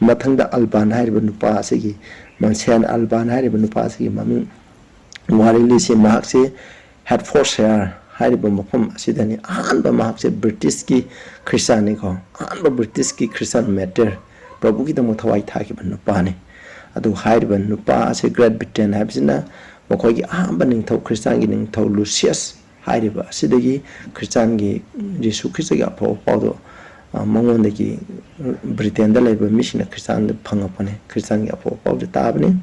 ꯃꯊꯪꯗ ꯑꯜꯕꯥꯟ ꯍꯥꯏꯔꯤꯕ ꯅꯨꯄꯥ ꯑꯁꯤꯒꯤ, ꯃꯟꯁꯦꯟ ꯑꯜꯕꯥꯟ ꯍꯥꯏꯔꯤꯕ ꯅꯨꯄꯥ ꯑꯁꯤꯒꯤ ꯃꯃꯤꯡ ꯋꯥꯔꯤ ꯂꯤꯁꯤ꯫ ꯃꯍꯥꯛꯁꯤ ꯍꯦꯗꯐꯣꯔꯗꯁꯥꯌꯔ ꯍꯥꯏꯔꯤꯕ ꯃꯐꯝ ꯑꯁꯤꯗꯅꯤ꯫ ꯑꯍꯥꯟꯕ ꯃꯍꯥꯛꯁꯦ ꯕ꯭ꯔꯤꯇꯤꯁꯀꯤ ꯈ꯭ꯔꯤꯁꯇꯥꯟꯅꯤꯀꯣ, ꯑꯍꯥꯟꯕ ꯕ꯭ꯔꯤꯇꯤꯁꯀꯤ ꯈ꯭ꯔꯤꯁꯇꯥꯟ ꯃꯥꯔꯇꯤꯔ, ꯄ꯭ꯔꯚꯨꯒꯤꯗꯃꯛ ꯊꯋꯥꯏ ꯊꯥꯈꯤꯕ ꯅꯨꯄꯥꯅꯤ꯫ ꯑꯗꯨ ꯍꯥꯏꯔꯤꯕ ꯅꯨꯄꯥ ꯑꯁꯤ ꯒ꯭ꯔꯦꯠ ꯕ꯭ꯔꯤꯇꯦꯟ ꯍꯥꯏꯕꯁꯤꯅ ꯃꯈꯣꯏꯒꯤ ꯑꯍꯥꯟꯕ ꯅꯤꯡꯊꯧ, ꯈ꯭ꯔꯤꯁꯇꯥꯟꯒꯤ ꯅꯤꯡꯊꯧ ꯂꯨꯁꯤꯌꯁ ꯍꯥꯏꯔꯤꯕ ꯑꯁꯤꯗꯒꯤ ꯈ꯭ꯔꯤꯁꯇꯥꯟꯒꯤ, ꯖꯤꯁꯨ ꯈ꯭ꯔꯤꯁꯇꯒꯤ ꯑꯐꯕ ꯄꯥꯎꯗꯣ, ꯑ, ꯃꯉꯣꯟꯗꯒꯤ ꯕ꯭ꯔꯤꯇꯦꯟꯗ ꯂꯩꯕ ꯃꯤꯁꯤꯡꯅ ꯈ꯭ꯔꯤꯁꯇꯥꯟꯗ ꯐꯪꯉꯛꯄꯅꯦ, ꯈ꯭ꯔꯤꯁꯇꯥꯟꯒꯤ ꯑꯐꯕ ꯄꯥꯎꯁꯦ ꯇꯥꯕꯅꯤ꯫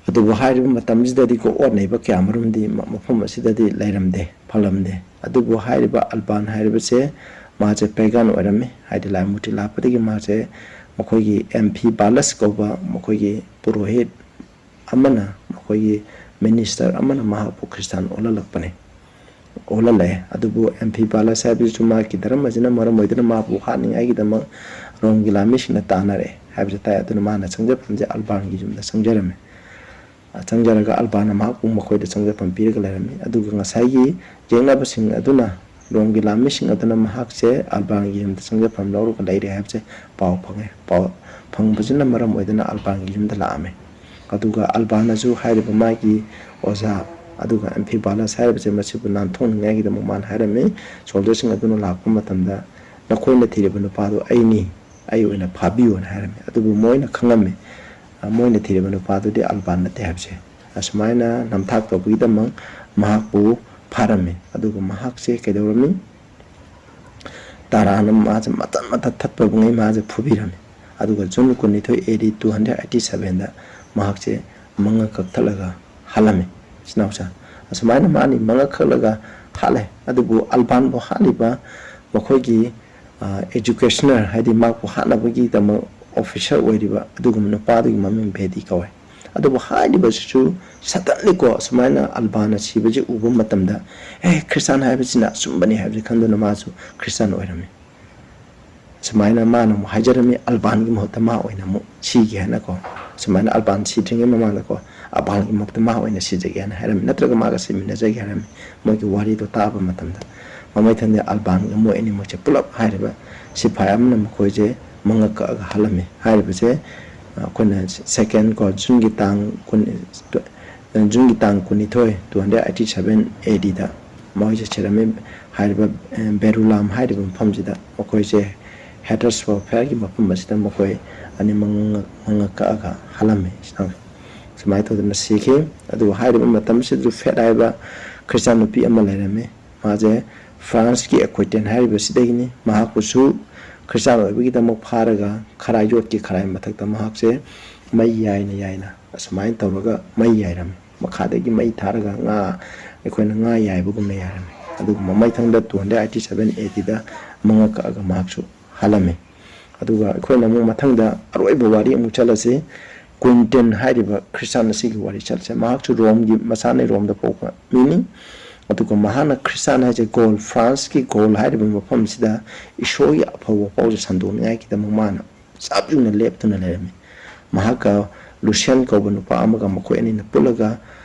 ꯑꯗꯨꯕꯨ ꯍꯥꯏꯔꯤꯕ ꯃꯇꯝꯁꯤꯗꯗꯤꯀꯣ, ꯑꯣꯠ ꯅꯩꯕ ꯀꯌꯥ ꯃꯔꯨꯝꯗꯤ ꯃ-, ꯃꯐꯝ ꯑꯁꯤꯗꯗꯤ ꯂꯩꯔꯝꯗꯦ, ꯐꯪꯂꯝꯗꯦ꯫ ꯑꯗꯨꯕꯨ ꯍꯥꯏꯔꯤꯕ ꯑꯜꯕꯥꯟ ꯍꯥꯏꯔꯤꯕꯁꯦ ꯃꯥꯁꯦ ꯄꯦꯒꯥꯟ ꯑꯣꯏꯔꯝꯃꯤ, ꯍꯥꯏꯗꯤ ꯂꯥꯏ ꯃꯨꯔꯇꯤ ꯂꯥꯠꯄꯗꯒꯤ ꯃꯥꯁꯦ ꯃꯈꯣꯏꯒꯤ ꯑꯦꯝꯐꯤꯕꯥꯂꯁ ꯀꯧꯕ ꯃꯈꯣꯏꯒꯤ ꯄꯨꯔꯣꯍꯤꯠ ꯑꯃꯅ, ꯃꯈꯣꯏꯒꯤ ꯃꯤꯅꯤꯁꯇꯔ ꯑꯃꯅ ꯃꯍꯥꯛꯄꯨ ꯈ꯭ꯔꯤꯁꯇꯥꯟ ꯑꯣꯜꯍꯜꯂꯛꯄꯅꯤ, ꯑꯣꯜꯍꯜꯂꯛꯑꯦ꯫ ꯑꯗꯨꯕꯨ ꯑꯦꯝꯐꯤꯕꯥꯂꯁ ꯍꯥꯏꯕꯁꯤꯁꯨ ꯃꯍꯥꯛꯀꯤ ꯙꯔꯃꯁꯤꯅ ꯃꯔꯝ ꯑꯣꯏꯗꯨꯅ ꯃꯥꯕꯨ ꯍꯥꯠꯅꯤꯡꯉꯥꯏꯒꯤꯗꯃꯛ ꯔꯣꯝꯒꯤ ꯂꯥꯟꯃꯤꯁꯤꯡꯅ ꯇꯥꯟꯅꯔꯛꯑꯦ ꯍꯥꯏꯕꯁꯨ ꯇꯥꯏ꯫ ꯑꯗꯨꯅ ꯃꯥꯅ ꯆꯪꯖꯐꯝꯁꯦ ꯑꯜꯕꯥꯟꯒꯤ ꯌꯨꯝꯗ ꯆꯪꯖꯔꯝꯃꯦ꯫ ꯆꯪꯖꯔꯒ ꯑꯜꯕꯥꯟꯅ ꯃꯍꯥꯛꯄꯨ ꯃꯈꯣꯏꯗ ꯆꯪꯖꯐꯝ ꯄꯤꯔꯒ ꯂꯩꯔꯝꯃꯤ꯫ ꯑꯗꯨꯒ ꯉꯁꯥꯏꯒꯤ ꯌꯦꯛꯅꯕꯁꯤꯡ ꯑꯗꯨꯅ, ꯔꯣꯝꯒꯤ ꯂꯥꯟꯃꯤꯁꯤꯡ ꯑꯗꯨꯅ ꯃꯍꯥꯛꯁꯦ ꯑꯜꯕꯥꯟꯒꯤ ꯌꯨꯝꯗ ꯆꯪꯖꯐꯝ ꯂꯧꯔꯒ ꯂꯩꯔꯦ ꯍꯥꯏꯕꯁꯦ ꯄꯥꯎ ꯐꯪꯉꯦ꯫ ꯄꯥꯎ ꯐꯪꯕꯁꯤꯅ ꯃꯔꯝ ꯑꯣꯏꯗꯨꯅ ꯑꯜꯕꯥꯟꯒꯤ ꯌꯨꯝꯗ ꯂꯥꯛꯑꯝꯃꯦ꯫ ꯑꯗꯨꯒ ꯑꯜꯕꯥꯟꯅꯁꯨ ꯍꯥꯏꯔꯤꯕ ꯃꯥꯒꯤ ꯑꯣꯖꯥ ꯑꯗꯨꯒ ꯑꯦꯝꯐꯤꯕꯥꯂꯁ ꯍꯥꯏꯔꯤꯕꯁꯦ ꯃꯁꯤꯕꯨ ꯅꯥꯟꯊꯣꯛꯅꯤꯡꯉꯥꯏꯒꯤꯗꯃꯛ ꯃꯥꯅ ꯍꯥꯏꯔꯝꯃꯤ, ꯁꯣꯜꯖꯔꯁꯤꯡ ꯑꯗꯨꯅ ꯂꯥꯛꯄ ꯃꯇꯝꯗ, "ꯅꯈꯣꯏꯅ ꯊꯤꯔꯤꯕ ꯅꯨꯄꯥꯗꯨ ꯑꯩꯅꯤ, ꯑꯩ ꯑꯣꯏꯅ ꯐꯥꯕꯤꯌꯨꯅ" ꯍꯥꯏꯔꯝꯃꯤ꯫ ꯑꯗꯨꯕꯨ ꯃꯣꯏꯅ ꯈꯪꯉꯝꯃꯤ, ꯑ, ꯃꯣꯏꯅ ꯊꯤꯔꯤꯕ ꯅꯨꯄꯥꯗꯨꯗꯤ ꯑꯜꯕꯥꯟ ꯅꯠꯇꯦ ꯍꯥꯏꯕꯁꯦ꯫ ꯑꯁꯨꯃꯥꯏꯅ ꯅꯝꯊꯥꯛ ꯇꯧꯕꯒꯤꯗꯃꯛ ꯃꯍꯥꯛꯄꯨ ꯐꯥꯔꯝꯃꯤ꯫ ꯑꯗꯨꯒ ꯃꯍꯥꯛꯁꯦ ꯀꯩꯗꯧꯔꯝꯃꯤ? ꯇꯔꯥꯅ ꯃꯥꯁꯦ ꯃꯇꯠ ꯃꯇꯠ ꯊꯠꯄꯕꯨꯉꯩ ꯃꯥꯁꯦ ꯐꯨꯕꯤꯔꯝꯃꯤ꯫ ꯑꯗꯨꯒ ꯖꯨꯟ ꯀꯨꯟꯅꯤꯊꯣꯏ, ꯑꯦ ꯗꯤ two hundred eighty sevenꯗ ꯃꯍꯥꯛꯁꯦ ꯃꯉꯛ ꯀꯛꯊꯠꯂꯒ ꯍꯥꯠꯂꯝꯃꯤ꯫ ꯏꯆꯤꯟ ꯏꯅꯥꯎꯁꯦ, ꯑꯁꯨꯃꯥꯏꯅ ꯃꯥꯅꯤ ꯃꯉꯛ ꯀꯛꯂꯒ ꯍꯥꯠꯂꯦ꯫ ꯑꯗꯨꯕꯨ ꯑꯜꯕꯥꯟꯕꯨ ꯍꯥꯠꯂꯤꯕ ꯃꯈꯣꯏꯒꯤ ꯑꯦꯖꯨꯀꯦꯁꯅꯔ, ꯍꯥꯏꯗꯤ ꯃꯍꯥꯛꯄꯨ ꯍꯥꯠꯅꯕꯒꯤꯗꯃꯛ ꯑꯣꯐꯤꯁꯔ ꯑꯣꯏꯔꯤꯕ ꯑꯗꯨꯒꯨꯝꯕ ꯅꯨꯄꯥꯗꯨꯒꯤ ꯃꯃꯤꯡ ꯕꯦꯗꯤ ꯀꯧꯋꯦ꯫ ꯑꯗꯨꯕꯨ ꯍꯥꯏꯔꯤꯕꯁꯤꯁꯨ ꯁꯗꯟꯂꯤꯀꯣ, ꯑꯁꯨꯃꯥꯏꯅ ꯑꯜꯕꯥꯟꯅ ꯁꯤꯕꯁꯤ ꯎꯕ ꯃꯇꯝꯗ, ꯑꯦ, ꯈ꯭ꯔꯤꯁꯇꯥꯟ ꯍꯥꯏꯕꯁꯤꯅ ꯑꯆꯨꯝꯕꯅꯤ ꯍꯥꯏꯕꯁꯤ ꯈꯪꯗꯨꯅ ꯃꯥꯁꯨ ꯈ꯭ꯔꯤꯁꯇꯥꯟ ꯑꯣꯏꯔꯝꯃꯤ꯫ ꯁꯨꯃꯥꯏꯅ ꯃꯥꯅ ꯑꯃꯨꯛ ꯍꯥꯏꯖꯔꯝꯃꯤ, ꯑꯜꯕꯥꯟꯒꯤ ꯃꯍꯨꯠꯇ ꯃꯥ ꯑꯣꯏꯅ ꯑꯃꯨꯛ ꯁꯤꯒꯦ ꯍꯥꯏꯅꯀꯣ꯫ ꯁꯨꯃꯥꯏꯅ ꯑꯜꯕꯥꯟ ꯁꯤꯗ꯭ꯔꯤꯉꯩ ꯃꯃꯥꯡꯗꯀꯣ, ꯑꯜꯕꯥꯟꯒꯤ ꯃꯍꯨꯠꯇ ꯃꯥ ꯑꯣꯏꯅ ꯁꯤꯖꯒꯦ ꯍꯥꯏꯅ ꯍꯥꯏꯔꯝꯃꯤ, ꯅꯠꯇ꯭ꯔꯒ ꯃꯥꯒ ꯁꯤꯃꯤꯟꯅꯖꯒꯦ ꯍꯥꯏꯔꯝꯃꯤ꯫ ꯃꯣꯏꯒꯤ ꯋꯥꯔꯤꯗꯣ ꯇꯥꯕ ꯃꯇꯝꯗ ꯃꯃꯩꯊꯪꯗ ꯑꯜꯕꯥꯟꯒ ꯃꯣꯏ ꯑꯅꯤꯃꯛꯁꯦ ꯄꯨꯂꯞ ꯍꯥꯏꯔꯤꯕ ꯁꯤꯐꯥꯏ ꯑꯃꯅ ꯃꯈꯣꯏꯁꯦ ꯃꯉꯛ ꯀꯛꯑꯒ ꯍꯥꯠꯂꯝꯃꯤ꯫ ꯍꯥꯏꯔꯤꯕꯁꯦ ꯑꯩꯈꯣꯏꯅ ꯁꯦꯀꯦꯟ ꯀꯣ, ꯖꯨꯟꯒꯤ ꯇꯥꯡ ꯀꯨꯟ, ꯖꯨꯟꯒꯤ ꯇꯥꯡ ꯀꯨꯟꯅꯤꯊꯣꯏ, two hundred eighty seven A Dꯗ ꯃꯈꯣꯏꯁꯦ ꯁꯤꯔꯝꯃꯤ꯫ ꯍꯥꯏꯔꯤꯕ, ꯑꯦ, ꯕꯦꯔꯨꯂꯥꯝ ꯍꯥꯏꯔꯤꯕ ꯃꯐꯝꯁꯤꯗ ꯃꯈꯣꯏꯁꯦ ꯍꯦꯇꯔꯁ ꯋꯥꯔꯐꯤꯌꯔꯒꯤ ꯃꯐꯝ ꯑꯁꯤꯗ ꯃꯈꯣꯏ ꯑꯅꯤꯃꯛ ꯃꯉꯛ, ꯃꯉꯛ ꯀꯛꯑꯒ ꯍꯥꯠꯂꯝꯃꯤ꯫ ꯁꯨꯃꯥꯏꯅ ꯇꯧꯗꯅ ꯁꯤꯈꯤ꯫ ꯑꯗꯨꯕꯨ ꯍꯥꯏꯔꯤꯕ ꯃꯇꯝꯁꯤꯗꯁꯨ ꯐꯦꯠ ꯍꯥꯏꯕ ꯈ꯭ꯔꯤꯁꯇꯥꯟ ꯅꯨꯄꯤ ꯑꯃ ꯂꯩꯔꯝꯃꯤ꯫ ꯃꯥꯁꯦ ꯐ꯭ꯔꯥꯟꯁꯀꯤ ꯑꯦꯀ꯭ꯋꯤꯇꯦꯟ ꯍꯥꯏꯔꯤꯕꯁꯤꯗꯒꯤꯅꯤ꯫ ꯃꯍꯥꯛꯄꯨꯁꯨ ꯈ꯭ꯔꯤꯁꯇꯥꯟ ꯑꯣꯏꯕꯒꯤꯗꯃꯛ ꯐꯥꯔꯒ ꯈꯔꯥꯏ, ꯌꯣꯠꯀꯤ ꯈꯔꯥꯏ ꯃꯊꯛꯇ ꯃꯍꯥꯛꯁꯦ ꯃꯩ ꯌꯥꯏꯅ ꯌꯥꯏꯅ ꯑꯁꯨꯃꯥꯏꯅ ꯇꯧꯔꯒ ꯃꯩ ꯌꯥꯏꯔꯝꯃꯤ꯫ ꯃꯈꯥꯗꯒꯤ ꯃꯩ ꯊꯥꯔꯒ ꯉꯥ, ꯑꯩꯈꯣꯏꯅ ꯉꯥ ꯌꯥꯏꯕꯒꯨꯝꯅ ꯌꯥꯏꯔꯝꯃꯤ꯫ ꯑꯗꯨꯒ ꯃꯃꯩꯊꯪꯗ two hundred eighty seven A Dꯗ ꯃꯉꯛ ꯀꯛꯑꯒ ꯃꯍꯥꯛꯁꯨ ꯍꯥꯠꯂꯝꯃꯤ꯫ ꯑꯗꯨꯒ ꯑꯩꯈꯣꯏꯅ ꯑꯃꯨꯛ ꯃꯊꯪꯗ ꯑꯔꯣꯏꯕ ꯋꯥꯔꯤ ꯑꯃꯨꯛ ꯆꯠꯂꯁꯤ꯫ ꯀ꯭ꯋꯤꯟꯇꯤꯟ ꯍꯥꯏꯔꯤꯕ ꯈ꯭ꯔꯤꯁꯇꯥꯟ ꯑꯁꯤꯒꯤ ꯋꯥꯔꯤ ꯆꯠꯂꯁꯦ꯫ ꯃꯍꯥꯛꯁꯨ ꯔꯣꯝꯒꯤ, ꯃꯁꯥꯅ ꯔꯣꯝꯗ ꯄꯣꯛꯄ ꯃꯤꯅꯤ꯫ ꯑꯗꯨꯒ ꯃꯍꯥꯛꯅ ꯈ꯭ꯔꯤꯁꯇꯥꯟ ꯍꯥꯏꯁꯦ ꯒꯣꯜ, ꯐ꯭ꯔꯥꯟꯁꯀꯤ ꯒꯣꯜ ꯍꯥꯏꯔꯤꯕ ꯃꯐꯝꯁꯤꯗ ꯏꯁꯣꯔꯒꯤ ꯑꯐꯕ ꯄꯥꯎꯁꯦ ꯁꯟꯗꯣꯛꯅꯤꯡꯉꯥꯏꯒꯤꯗꯃꯛ ꯃꯥꯅ ꯆꯞ ꯌꯨꯡꯅ ꯂꯦꯞꯇꯨꯅ ꯂꯩꯔꯝꯃꯤ꯫ ꯃꯍꯥꯛꯀ ꯂꯨꯁꯤꯌꯟ ꯀꯧꯕ ꯅꯨꯄꯥ ꯑꯃꯒ ꯃꯈꯣꯏ ꯑꯅꯤꯅ ꯄꯨꯜꯂꯒ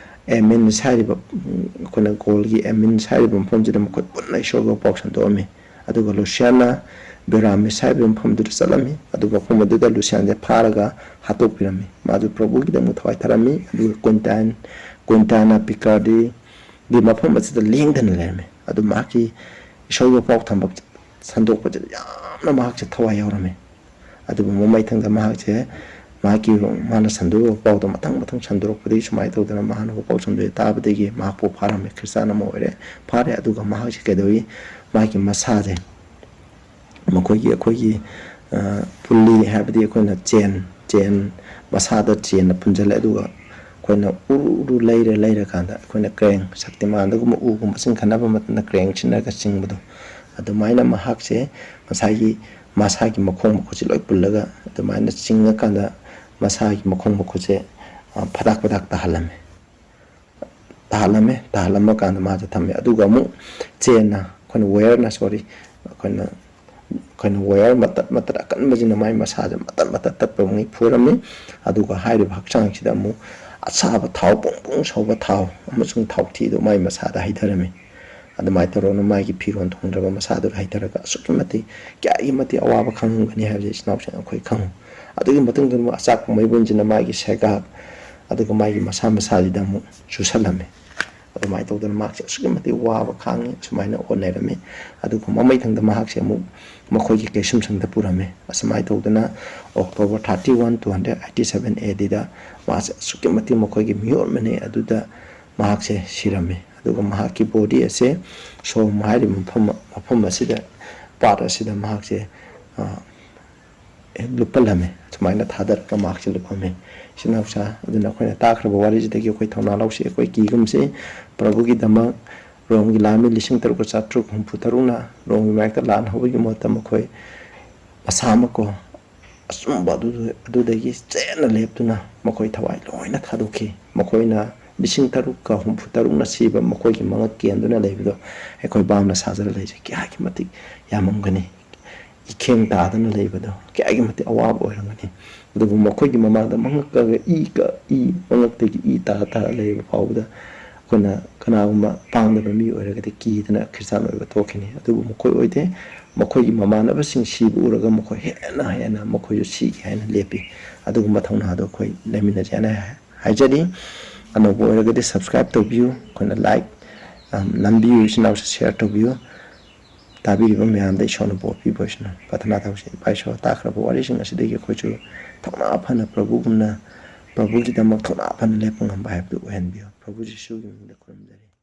ꯑꯦꯃꯤꯟꯁ ꯍꯥꯏꯔꯤꯕ, ꯎꯝ, ꯑꯩꯈꯣꯏꯅ ꯒꯣꯜꯒꯤ ꯑꯦꯃꯤꯟꯁ ꯍꯥꯏꯔꯤꯕ ꯃꯐꯝꯁꯤꯗ ꯃꯈꯣꯏ ꯄꯨꯟꯅ ꯏꯁꯣꯔꯒ ꯄꯥꯎ ꯁꯟꯗꯣꯛꯑꯝꯃꯤ꯫ ꯑꯗꯨꯒ ꯂꯨꯁꯤꯌꯟꯅ ꯕꯦꯔꯥꯃꯤꯁ ꯍꯥꯏꯔꯤꯕ ꯃꯐꯝꯗꯨꯗ ꯆꯠꯂꯝꯃꯤ꯫ ꯑꯗꯨꯒ ꯃꯐꯝ ꯑꯗꯨꯗ ꯂꯨꯁꯤꯌꯟꯁꯦ ꯐꯥꯔꯒ ꯍꯥꯠꯇꯣꯛꯄꯤꯔꯝꯃꯤ꯫ ꯃꯥꯁꯨ ꯄ꯭ꯔꯚꯨꯒꯤꯗꯃꯛ ꯊꯋꯥꯏ ꯊꯥꯔꯝꯃꯤ꯫ ꯑꯗꯨꯒ ꯀ꯭ꯋꯤꯟꯇꯥꯏꯟ, ꯀ꯭ꯋꯤꯟꯇꯥꯅ ꯄꯤꯀꯥꯔꯗꯤꯒꯤ ꯃꯐꯝ ꯑꯁꯤꯗ ꯂꯦꯡꯗꯅ ꯂꯩꯔꯝꯃꯤ꯫ ꯑꯗꯨ ꯃꯍꯥꯛꯀꯤ ꯏꯁꯣꯔꯒꯤ ꯄꯥꯎ ꯊꯝꯕ ꯁꯟꯗꯣꯛꯄꯁꯤꯗ ꯌꯥꯝꯅ ꯃꯍꯥꯛꯁꯦ ꯊꯋꯥꯏ ꯌꯥꯎꯔꯝꯃꯤ꯫ ꯑꯗꯨꯕꯨ ꯃꯃꯩꯊꯪꯗ ꯃꯍꯥꯛꯁꯦ ꯃꯍꯥꯛꯀꯤ, ꯃꯥꯅ ꯁꯟꯗꯣꯛꯂꯤꯕ ꯄꯥꯎꯗꯣ ꯃꯊꯪ ꯃꯊꯪ ꯁꯟꯗꯣꯔꯛꯄꯗꯒꯤ ꯁꯨꯃꯥꯏꯅ ꯇꯧꯗꯅ ꯃꯍꯥꯛꯅ ꯄꯥꯎ ꯁꯟꯗꯣꯛꯑꯦ ꯇꯥꯕꯗꯒꯤ ꯃꯍꯥꯛꯄꯨ ꯐꯥꯔꯝꯃꯦ, ꯈ꯭ꯔꯤꯁꯇꯥꯟ ꯑꯃ ꯑꯣꯏꯔꯦ, ꯐꯥꯔꯦ꯫ ꯑꯗꯨꯒ ꯃꯍꯥꯛꯁꯦ ꯀꯩꯗꯧꯏ, ꯃꯥꯒꯤ ꯃꯁꯥꯁꯦ ꯃꯈꯣꯏꯒꯤ, ꯑꯩꯈꯣꯏꯒꯤ, ꯑ, ꯄꯨꯜꯂꯤ ꯍꯥꯏꯕꯗꯤ ꯑꯩꯈꯣꯏꯅ ꯆꯦꯟ, ꯆꯦꯟ, ꯃꯁꯥꯗ ꯆꯦꯟꯅ ꯄꯨꯟꯁꯤꯜꯂꯦ꯫ ꯑꯗꯨꯒ ꯑꯩꯈꯣꯏꯅ ꯎꯔꯨ ꯎꯔꯨ ꯂꯩꯔ ꯂꯩꯔꯀꯥꯟꯗ ꯑꯩꯈꯣꯏꯅ ꯀ꯭ꯔꯦꯡ, ꯁꯛꯇꯤꯃꯥꯟꯗꯒꯨꯝꯕ ꯎꯒꯨꯝꯕ ꯆꯤꯡꯈꯠꯅꯕ ꯃꯇꯝꯗ ꯀ꯭ꯔꯦꯡ ꯁꯤꯖꯤꯟꯅꯔꯒ ꯆꯤꯡꯕꯗꯣ, ꯑꯗꯨꯃꯥꯏꯅ ꯃꯍꯥꯛꯁꯦ ꯉꯁꯥꯏꯒꯤ ꯃꯁꯥꯒꯤ ꯃꯈꯣꯡ ꯃꯈꯨꯠꯁꯦ ꯂꯣꯏ ꯄꯨꯜꯂꯒ ꯑꯗꯨꯃꯥꯏꯅ ꯆꯤꯡꯉꯀꯥꯟꯗ ꯃꯁꯥꯒꯤ ꯃꯈꯣꯡ ꯃꯈꯨꯠꯁꯦ, ꯑ, ꯐꯗꯥꯛ ꯐꯗꯥꯛ ꯇꯥꯍꯜꯂꯝꯃꯦ꯫ ꯇꯥꯍꯜꯂꯝꯃꯦ꯫ ꯇꯥꯍꯜꯂꯝꯕ ꯀꯥꯟꯗ ꯃꯥꯁꯦ ꯊꯝꯃꯦ꯫ ꯑꯗꯨꯒ ꯑꯃꯨꯛ ꯆꯦꯟꯅ, ꯑꯩꯈꯣꯏꯅ ꯋꯦꯌꯔꯅ, ꯁꯣꯔꯤ, ꯑꯩꯈꯣꯏꯅ, ꯑꯩꯈꯣꯏꯅ ꯋꯦꯌꯔ ꯃꯇꯠ ꯃꯇꯠ ꯑꯀꯟꯕꯁꯤꯅ ꯃꯥꯏ ꯃꯁꯥꯁꯦ ꯃꯇꯠ ꯃꯇꯠ ꯇꯠꯄ ꯑꯃꯨꯛ ꯐꯨꯔꯝꯃꯤ꯫ ꯑꯗꯨꯒ ꯍꯥꯏꯔꯤꯕ ꯍꯛꯆꯥꯡꯁꯤꯗ ꯑꯃꯨꯛ ꯑꯁꯥꯕ ꯊꯥꯎ, ꯄꯨꯡ ꯄꯨꯡ ꯁꯧꯕ ꯊꯥꯎ ꯑꯃꯁꯨꯡ ꯊꯥꯎꯊꯤꯗꯨ ꯃꯥꯏ ꯃꯁꯥꯗ ꯍꯩꯊꯔꯝꯃꯤ꯫ ꯑꯗꯨꯃꯥꯏꯅ ꯇꯧꯔꯒ ꯃꯥꯒꯤ ꯐꯤꯔꯣꯜ ꯊꯣꯡꯗ꯭ꯔꯕ ꯃꯁꯥꯗꯨꯗ ꯍꯩꯊꯔꯒ ꯑꯁꯨꯛꯀꯤ ꯃꯇꯤꯛ, ꯀꯌꯥꯒꯤ ꯃꯇꯤꯛ ꯑꯋꯥꯕ ꯈꯪꯉꯝꯒꯅꯤ ꯍꯥꯏꯕꯁꯦ ꯏꯆꯤꯟ ꯏꯅꯥꯎꯁꯤꯡ ꯑꯩꯈꯣꯏ ꯈꯪꯉꯤ꯫ ꯑꯗꯨꯒꯤ ꯃꯇꯨꯡꯗ ꯑꯃꯨꯛ ꯑꯆꯥꯛꯄ ꯃꯩꯕꯨꯟꯁꯤꯅ ꯃꯥꯒꯤ ꯁꯦꯒꯥꯛ, ꯑꯗꯨꯒ ꯃꯥꯒꯤ ꯃꯁꯥ ꯃꯁꯥꯁꯤꯗ ꯑꯃꯨꯛ ꯆꯨꯁꯜꯂꯝꯃꯤ꯫ ꯑꯗꯨꯃꯥꯏꯅ ꯇꯧꯗꯅ ꯃꯍꯥꯛꯁꯦ ꯑꯁꯨꯛꯀꯤ ꯃꯇꯤꯛ ꯋꯥꯕ ꯈꯥꯡꯉꯤ, ꯑꯁꯨꯃꯥꯏꯅ ꯍꯣꯠꯅꯔꯝꯃꯤ꯫ ꯑꯗꯨꯒ ꯃꯃꯩꯊꯪꯗ ꯃꯍꯥꯛꯁꯦ ꯑꯃꯨꯛ ꯃꯈꯣꯏꯒꯤ ꯀꯩꯁꯨꯝꯁꯪꯗ ꯄꯨꯔꯝꯃꯤ꯫ ꯑꯁꯨꯃꯥꯏꯅ ꯇꯧꯗꯅ October thirty one, two hundred eighty seven A D ꯗ ꯃꯍꯥꯛꯁꯦ ꯑꯁꯨꯛꯀꯤ ꯃꯇꯤꯛ ꯃꯈꯣꯏꯒꯤ ꯃꯤꯑꯣꯠ ꯃꯤꯅꯩ ꯑꯗꯨꯗ ꯃꯍꯥꯛꯁꯦ ꯁꯤꯔꯝꯃꯤ꯫ ꯑꯗꯨꯒ ꯃꯍꯥꯛꯀꯤ body ꯑꯁꯦ ꯁꯣꯝ ꯍꯥꯏꯔꯤꯕ ꯃꯐꯝ, ꯃꯐꯝ ꯑꯁꯤꯗ, part ꯑꯁꯤꯗ ꯃꯍꯥꯛꯁꯦ, ꯑ, ꯂꯨꯞꯄꯜꯂꯝꯃꯤ꯫ ꯁꯨꯃꯥꯏꯅ ꯊꯥꯗꯔꯒ ꯃꯍꯥꯛꯁꯦ ꯂꯨꯞꯄꯝꯃꯤ꯫ ꯏꯆꯤꯟ ꯏꯅꯥꯎꯁꯥ, ꯑꯗꯨꯅ ꯑꯩꯈꯣꯏꯅ ꯇꯥꯈ꯭ꯔꯕ ꯋꯥꯔꯤꯁꯤꯗꯒꯤ ꯑꯩꯈꯣꯏ ꯊꯧꯅꯥ ꯂꯧꯁꯤ, ꯑꯩꯈꯣꯏ ꯀꯤꯒꯨꯝꯁꯤ꯫ ꯄ꯭ꯔꯚꯨꯒꯤꯗꯃꯛ ꯔꯣꯝꯒꯤ ꯂꯥꯟꯃꯤ ꯂꯤꯁꯤꯡ ꯇꯔꯨꯛꯀ ꯆꯥꯇ꯭ꯔꯨꯛ ꯍꯨꯝꯐꯨ ꯇꯔꯨꯛꯅ ꯔꯣꯝꯒꯤ ꯃꯥꯏꯌꯣꯛꯇ ꯂꯥꯟ ꯍꯧꯕꯒꯤ ꯃꯍꯨꯠꯇ ꯃꯈꯣꯏ ꯃꯁꯥꯃꯛꯀꯣ ꯑꯆꯨꯝꯕ ꯑꯗꯨ, ꯑꯗꯨꯗꯒꯤ ꯆꯦꯠꯅ ꯂꯦꯞꯇꯨꯅ ꯃꯈꯣꯏ ꯊꯋꯥꯏ ꯂꯣꯏꯅ ꯊꯥꯗꯣꯛꯈꯤ꯫ ꯃꯈꯣꯏꯅ ꯂꯤꯁꯤꯡ ꯇꯔꯨꯛꯀ ꯍꯨꯝꯐꯨ ꯇꯔꯨꯛꯅ ꯁꯤꯕ ꯃꯈꯣꯏꯒꯤ ꯃꯉꯛ ꯀꯦꯟꯗꯨꯅ ꯂꯩꯕꯗꯣ ꯑꯩꯈꯣꯏ ꯚꯥꯞꯅ ꯁꯥꯖꯔ ꯂꯩꯁꯦ ꯀꯌꯥꯒꯤ ꯃꯇꯤꯛ ꯌꯥꯝꯃꯝꯒꯅꯤ꯫ ꯏꯈꯦꯡ ꯇꯥꯗꯅ ꯂꯩꯕꯗꯣ ꯀꯌꯥꯒꯤ ꯃꯇꯤꯛ ꯑꯋꯥꯕ ꯑꯣꯏꯔꯝꯒꯅꯤ꯫ ꯑꯗꯨꯕꯨ ꯃꯈꯣꯏꯒꯤ ꯃꯃꯥꯡꯗ ꯃꯉꯛꯀ ꯏ ꯀ-, ꯏ, ꯃꯉꯛꯇꯒꯤ ꯏ ꯇꯥ ꯇꯥꯔ ꯂꯩꯕ ꯐꯥꯎꯕꯗ ꯑꯩꯈꯣꯏꯅ ꯀꯅꯥꯒꯨꯝꯕ ꯄꯥꯡꯗꯕ ꯃꯤ ꯑꯣꯏꯔꯒꯗꯤ ꯀꯤꯗꯅ ꯈ꯭ꯔꯤꯁꯇꯥꯟ ꯑꯣꯏꯕ ꯊꯣꯛꯈꯤꯅꯤ꯫ ꯑꯗꯨꯕꯨ ꯃꯈꯣꯏ ꯑꯣꯏꯗꯦ꯫ ꯃꯈꯣꯏꯒꯤ ꯃꯃꯥꯟꯅꯕꯁꯤꯡ ꯁꯤꯕ ꯎꯔꯒ ꯃꯈꯣꯏ ꯍꯦꯟꯅ ꯍꯦꯟꯅ ꯃꯈꯣꯏꯁꯨ ꯁꯤꯒꯦ ꯍꯥꯏꯅ ꯂꯦꯞꯄꯤ꯫ ꯑꯗꯨꯒꯨꯝꯕ ꯊꯧꯅꯥꯗꯣ ꯑꯩꯈꯣꯏ ꯂꯩꯃꯤꯟꯅꯁꯦ ꯍꯥꯏꯅ ꯍꯥꯏꯖꯔꯤ꯫ ꯑꯅꯧꯕ ꯑꯣꯏꯔꯒꯗꯤ subscribe ꯇꯧꯕꯤꯌꯨ, ꯑꯩꯈꯣꯏꯅ like, ꯑꯝ, ꯅꯝꯕꯤꯌꯨ, ꯏꯆꯤꯟ ꯏꯅꯥꯎꯁꯨ share ꯇꯧꯕꯤꯌꯨ꯫ ꯇꯥꯕꯤꯔꯤꯕ ꯃꯌꯥꯝꯗ ꯏꯁꯣꯔꯅ ꯕꯣꯔ ꯄꯤꯕ ꯑꯣꯏꯁꯅꯨ꯫ ꯄ꯭ꯔꯥꯊꯅꯥ ꯇꯧꯁꯤ꯫ ꯏꯄꯥ ꯏꯁꯣꯔ, ꯇꯥꯈ꯭ꯔꯕ ꯋꯥꯔꯤꯁꯤꯡ ꯑꯁꯤꯗꯒꯤ ꯑꯩꯈꯣꯏꯁꯨ ꯊꯧꯅꯥ ꯐꯅ ꯄ꯭ꯔꯚꯨꯒꯨꯝꯅ, ꯄ꯭ꯔꯚꯨꯒꯤꯗꯃꯛ ꯊꯧꯅꯥ ꯐꯅ ꯂꯦꯞꯄ ꯉꯝꯕ ꯍꯥꯏꯕꯗꯨ ꯑꯣꯏꯍꯟꯕꯤꯌꯨ꯫ ꯄ꯭ꯔꯚꯨ ꯖꯤꯁꯨꯒꯤ ꯃꯤꯡꯗ ꯈꯨꯔꯨꯝꯖꯔꯤ꯫